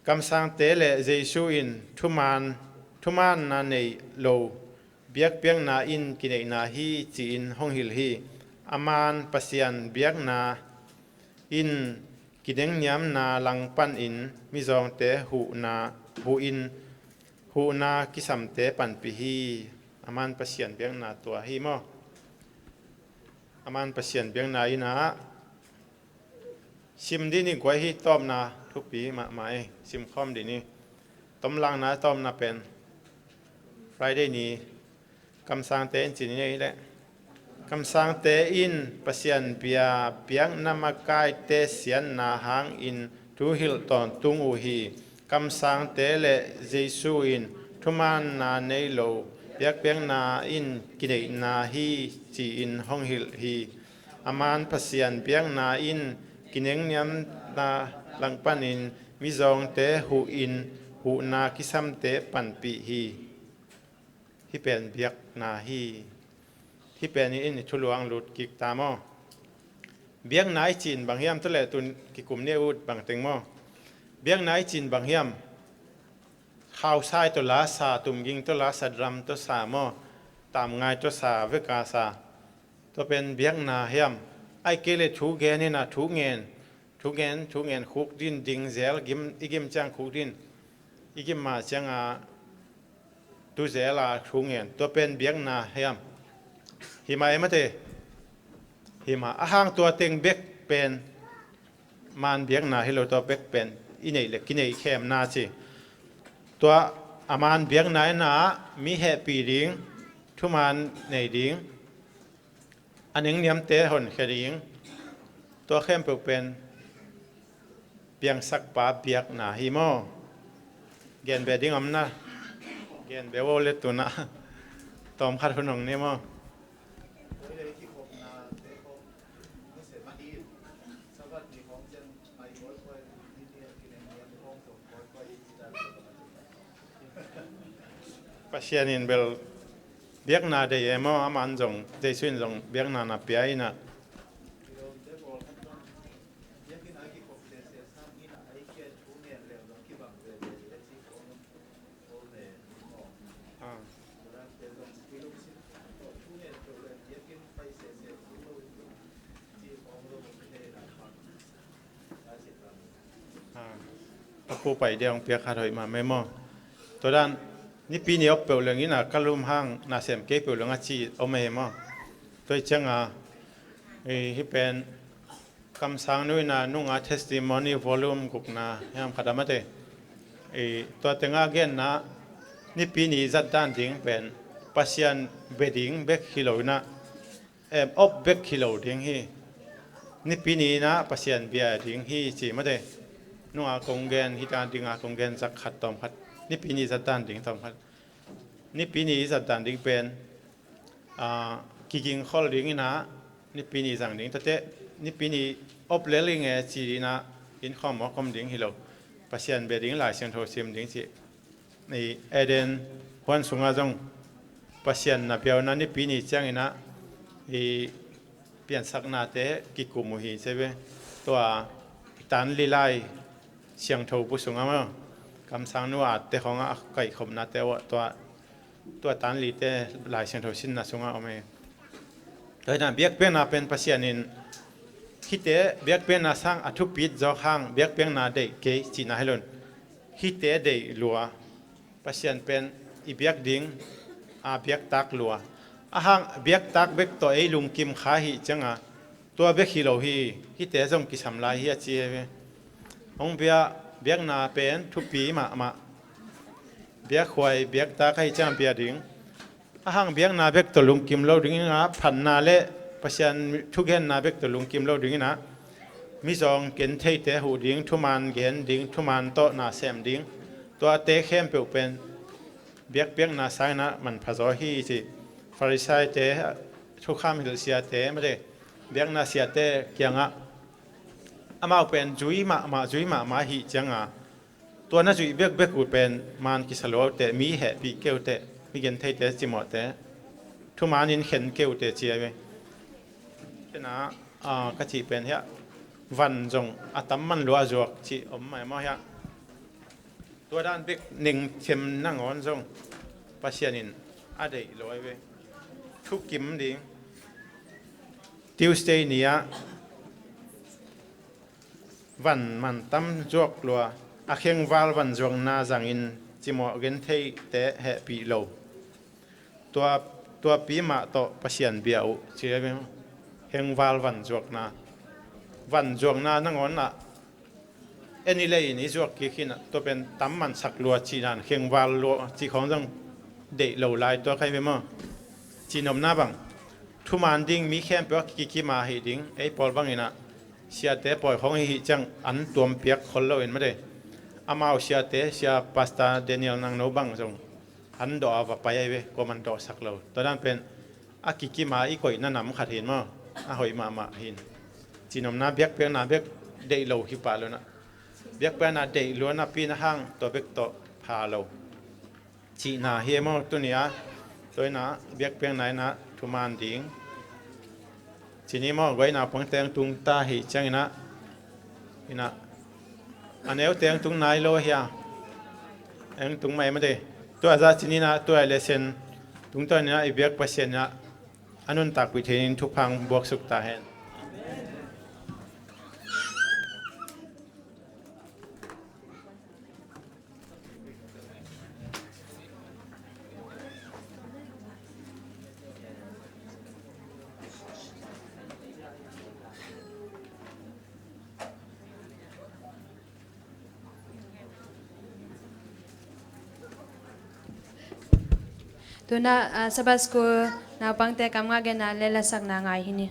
Kamsangte le Jesu in thuman, thumanna nei lo, biakpiakna in kineihna hi ci-in hong hilh hi. Aman Pasian biakna in kinengniamna langpanin mizawngte huhna, huhin huhna kisamte panpih hi. Aman Pasian biakna tua hi maw? Aman Pasian biakna in ah sim dih ni guai hi. Tawpna thupi mahmah ei, simkhawm dih ni. Tomlakna tawpna pen Friday ni. Kamsangte in ci ni ei leh. Kamsangte in Pasian bia biakna makaite siatna hangin thu hilh tawntung uh hi. Kamsangte le Jesu in thumanna nei lo, biakpiakna in kineihna hi ci-in hong hilh hi. Aman Pasian biakna in kinengniamna langpanin mizawngte huhin huhna kisamte panpih hi. Hih pen biakna hi. Hih pen in i thuluang lut kik ta maw? Biakna i cih in bang hiam? Tua leh tun kikum ni uh bang teng maw? Biakna i cih in bang hiam? Khausai tawh la sa, tumging tawh la sa, drum tawh sa maw? Tamngai tawh sa, veka sa. Tua pen biakna hiam? Ai kei le thu gen hi na, thu ngen, thu ngen, thu ngen khuk din ding zel, gim, i gim ciang khuk din, i gim ma ciang a tu zel a thu ngen. Tua pen biakna hiam? Hi mah ei mate. Hi mah. A hang tua teng bek pen man biakna hi lo, tua bek pen i neih le kineih khemna ci. Tua a man biakna in ah mi hehpih ding, thuman nei ding, a nengniamte honkhia ding, tua khempeuh pen piangsakpa biakna hi maw? Gen beh ding om na. Gen beh uh le tun ah tawmkhat hun hong nei maw? Pasian in bel biakna deih e maw, aman zong, Jesu in zong biakna na pia in ah. Ah. Ah, a pu pai dia hong piak khat hoih mahmah maw? Tua dan, Nipi ni op peuh leng in ah ka lum hang nasem kei peuh leng a ci om e maw? Tua hi ciang a, eh, hih pen kamsang nu in ah nung a testimony volume gukna hiam khat a mate. Eh, tua teng a genna, Nipi ni zat dan ding pen Pasian bia ding bek hi lo in ah, em, op bek hi lo ding hi. Nipi ni in ah Pasian bia ding hi ci mate. Nung a kong gen, hih dan ding a kong gen zat khat tawmkhat. Nipi ni zat dan ding tawmkhat. Nipi ni zat dan ding pen, ah, kiging khol ding in ah, Nipi ni zang ding. Tua teh, Nipi ni op lel ing e ci in ah, inn khawm mawk om ding hi lo. Pasian bia ding, Lai Siangtho sim ding ci. I Eden huan sungah zong Pasian na piauna Nipi ni ciangin ah i piansaknate kikum uh hi ci ve. Tua tan li Lai Siangtho bu sungah maw, kamsang nu a te khawngah a kaihkhopnate uh tua, tua tan lite Lai Siangtho sinna sungah om e. Tua hi na biakpiakna pen Pasian in hihte biakpiakna sang a thupit zawk hang biakpiakna deih kei cihna hi lo in, hihte deih lua. Pasian pen i biak ding a biaktak lua. A hang biaktak bek tawh ei lungkim kha hi ciang a, tua bek hi lo hi, hihte zong kisam lai hi a ci hi ve. Hong bia, biakna pen thupi mahmah. Biakhuai, biaktak ahi ciang bia ding. A hang biakna bek tawh lungkim lo ding in ah, phatna le Pasian thugenna bek tawh lungkim lo ding in ah, mizawng ken theite huh ding, thuman gen ding, thuman tawh na sem ding. Tuate khempeuh pen biakpiakna sang in ah manpha zaw hi ci. Farisaite, thukham hilh siate, mate, biakna siate kiangah Amau pen zui mahmah, zui mahmah ahih cianga, tua na zuih bekbek uh pen man kisa lua uh teh, mi hehpih kei uh teh, mi gentheite cimawhte thumanin khen kei uh teh ci a ve. Kena, ah, ka cih pen hiah van zong a tam man lua a zuak cih om mai maw hiah. Tua dan bek nengthem nangawn zong Pasian in a deih lo a ve. Thukim ding. Tuesday ni-ah van man tam zuak lua, a khengval van zuakna zangin cimawh gentheite hehpih lo. Tua, tuapi mah tawh Pasian bia uh ci a ve. Khengval van zuakna, van zuakna nangawn ah, en i lei in i zuak kik hi-in ah, tua pen tam mansak lua cihna in khengval lua cih khawng zong deih lo lai tua kha hi ve maw. Cihnopna bang, thuman ding mi khempeuh a kikim a hih ding, ei pawl bangin ah siate pawi khawng i hih ciang an tuam piak khol lo in mate. Amau siate, sia Pastor Daniel Nangno bang zong an dawh a va pai a hi ve, kuaman dawhsak lo. Tua dan pen a kikim a i koihna nam khat hi-in maw, a hoih mahmah hi-in. Cihnopna biakpiakna bek deih lo hi pah lo-in ah, biakpiakna deih lua napi-in ah hang tua bek tawh pha lo cihna hi e maw. Tuni-ah tua in ah biakpiakna in ah thuman ding. Cini maw, guai naupangte hong tung ta hi ciangin ah, in ah, a neute hong tung nai lo hia, hong tung mai mate. Tua zah cini in ah, tua lesson tungtawn in ah i biak Pasian in ah a nuntakpih thei-in thupha hong buaksuk ta hen. Tu-in ah, ah, Sabbath School naupangte kam ngah genna le lasakna ngai hi ni.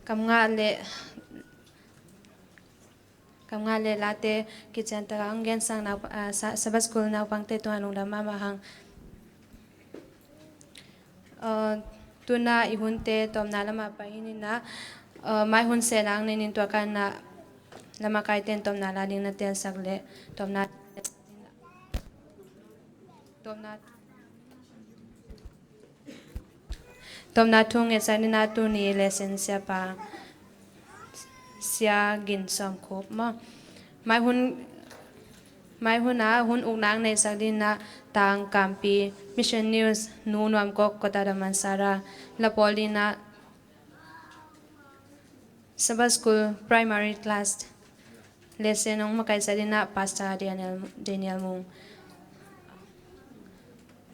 Kam ngah le, kam ngah le late kician taka hong gensak nau, ah, Sa-, Sabbath School naupangte tungah lungdam mahmah hang. Ah, tuna i hunte tawpna lamah pai hi-in ah, ah, mai hun sehna hong nei-in tua kan ah lamakaite in tawpna la ding na telsak le tawpna, tawpna Tawpna thu ngetsak dingin ah tuni lesson siapa Sia Gin Sawm Khup maw. Mai hun, mai hun ah hun ukna hong neisak dingin ah Tang Kampi, Mission News, Nu Nuam Kok, Kota Damansara, la bawl dingin ah Sabbath School Primary Class lesson hong makaihsak dingin ah Pastor Daniel, Daniel Mung.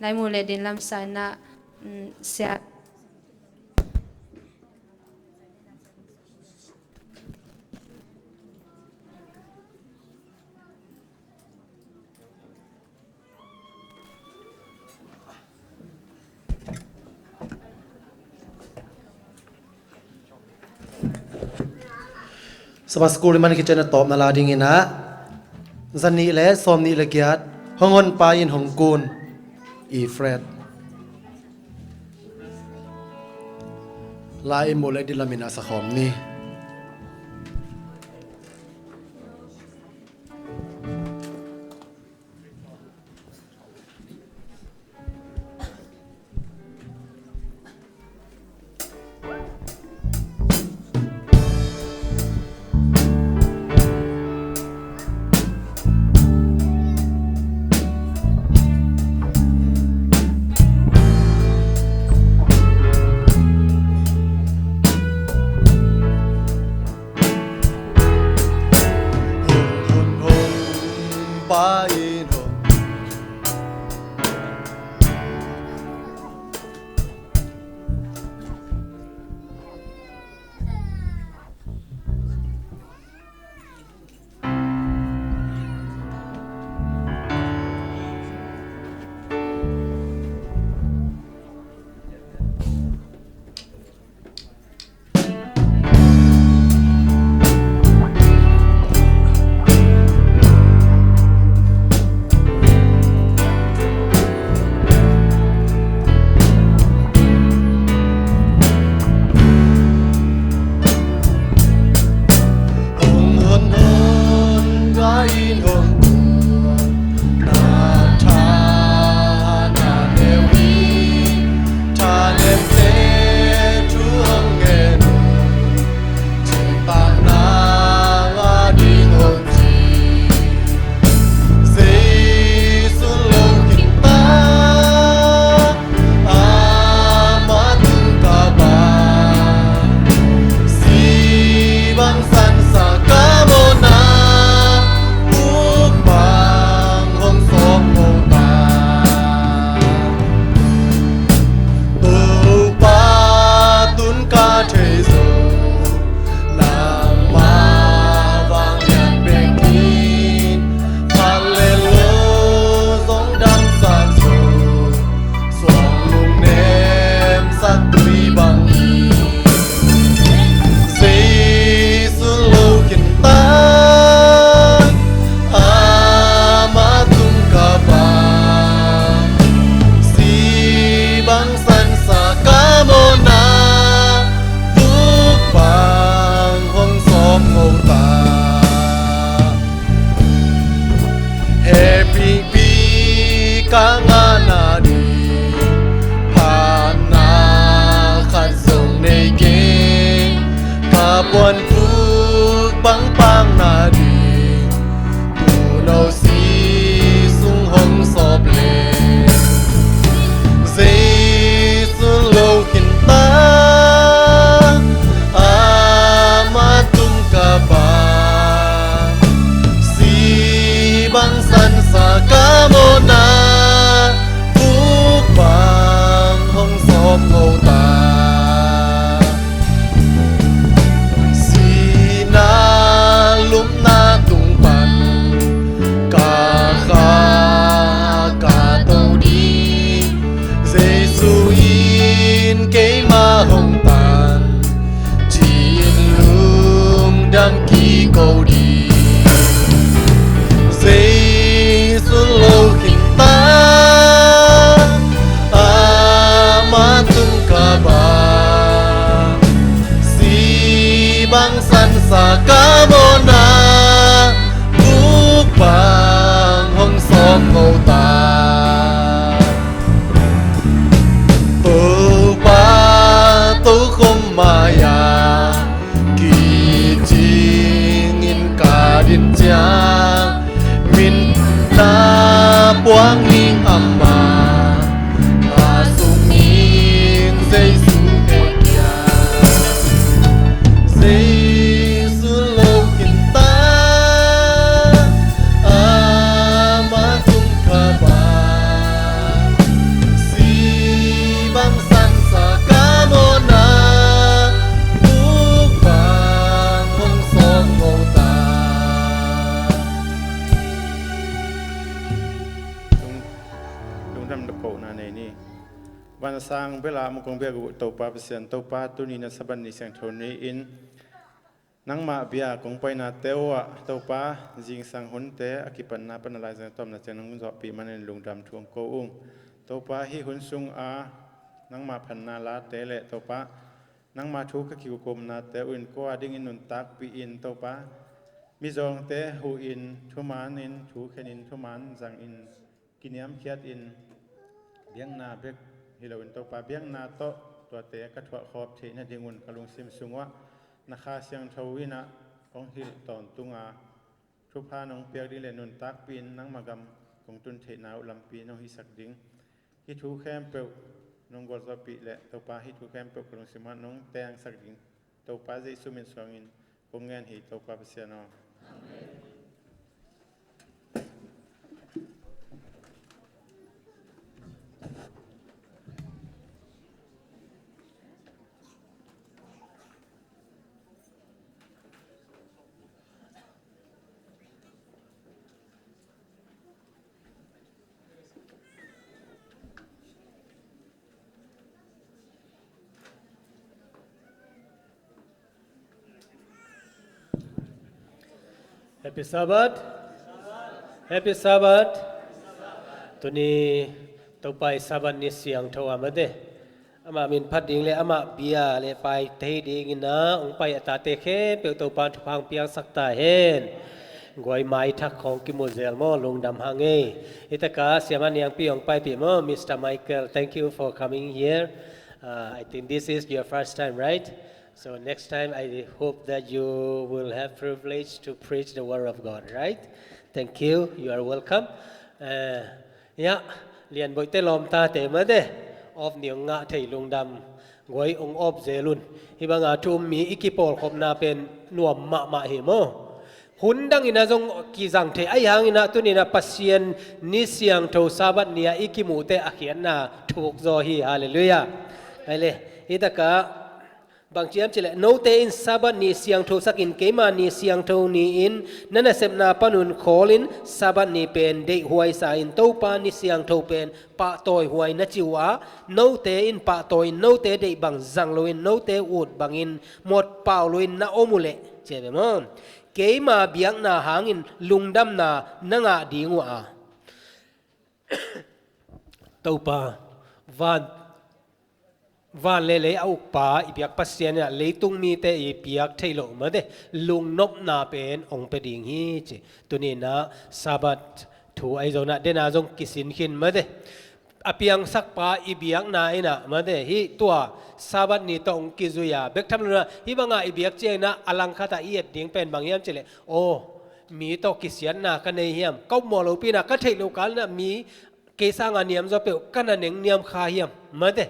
Laimu le din lamsakna, mm, Sia. Sabbath School i man khit ciangin a tawpna la dingin ah zanih le sawmnih le giat, Hong Honpa in Hong Kun, E flat. La i muh le din lamin ah sakhawm ni. Vansang bel ah mukong biak uh Topa Pasian, Topa tuni na Sabbath ni siangtho ni-in nangmah bia kong painate uh ah Topa, zingsang hunte a kipatna pan a laizang tawmna ciang nong zawhpih manin lungdam thu hong ko ung. Topa, hih hun sung a nangmah phatna late le Topa, nangmah thu ka kikukumnate uh in kua dingin nuntakpih in Topa, mizawngte huh in thuman in, thukhen in thuman zangin, kiniamkhiat in, biakna bek hi loin Topa, biakna tawh tuate ka thuahkhawm theih nadingun ka lungsim sungah na Kha Siangtho in ah hong hilh tawntung a, thupha nong piak ding le nuntakpih in nangmah gam kong tun theihna uh lampi nong hisak ding. Hih thu khempeuh nong gualzawhpih le Topa, hih thu khempeuh ka lungsim ah nong tengsak ding Topa Jesu min suangin kong ngen hi, Topa Pasian aw. Happy Sabbath. Happy Sabbath. Tuni Topa i Sabbath ni siangtho a mate, amah min phat ding le amah bia le pai thei dingin ah hong pai a tate khempeuh Topa thupha hong piangsak ta hen. Guai mai thak khawng kimu zel maw, lungdam hang ei. Hi taka siamah Niangpi hong paipih maw, Mister Michael, thank you for coming here. Uh, I think this is your first time, right? So next time, I hope that you will have privilege to preach the word of God, right? Thank you. You are welcome. Uh, ya, Lian Boite lawmtate mate, awp ni hong ngah thei lungdam, guai hong awp zel un. Hih banga thu um mi i kipawlkhopna pen nuam mahmah hi maw. Hun dangin ah zong kizang thei, ahi hangin ah tuni-in ah Pasian ni siangtho Sabbath ni-ah i kimuhte a khiatna thuk zaw hi. Halleluiah. Ai le, hi takah bang ci hiam cih leh, note in Sabbath ni siangthosak in, keima ni siangtho ni-in na nasepna panun khawlin Sabbath ni pen deihhuai sa in, Topa ni siangtho pen pahtawihuai na ci uh a, note in pahtawi in, note deih bang zang loin, note ut bangin mawtpau loin na om uh leh, ci ve maw, keima biakna hangin lungdamna na ngah ding uh a, Topa, van, van le lei a ukpa i biak Pasian in ah leitung mite i piak theih loh mate, lungnopna pen hong pia ding hi ci. Tuni-in ah Sabbath thu ahi zongin ah dena zong kisin khin mate. A piangsakpa i biakna in ah mate, hih tua Sabbath ni tawh hong kizui a, bek tham lo-in ah hih banga i biak ciangin ah a langkhatah i et ding pen bang hiam cih leh, aw, mi tawh kisiatna ka nei hiam, ka upmawh lopi-in ah ka theih loh kal-in ah mi kei sanga niamzaw peuh ka na neng niam kha hiam mate,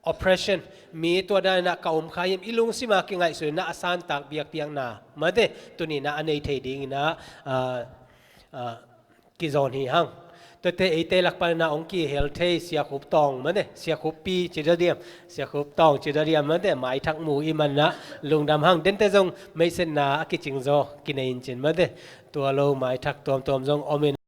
oppression, mi tua dan-in ah ka om kha hiam, i lungsima kingaihsun-in ah a santak biakpiakna mate, tuni-in ah a nei thei dingin ah, ah, ah, kizawn hi hang. Tuate eite lak panin ah hong kihel thei Sia Khup Tawng mate, Sia Khup Pi ci dadiam, Sia Khup Tawng ci dadiam mate, maithak mu i hih manin ah lungdam hang. Dente zong meisenna a kicing zaw kinei in cin mate, tua lo maithak tuamtuam zong om in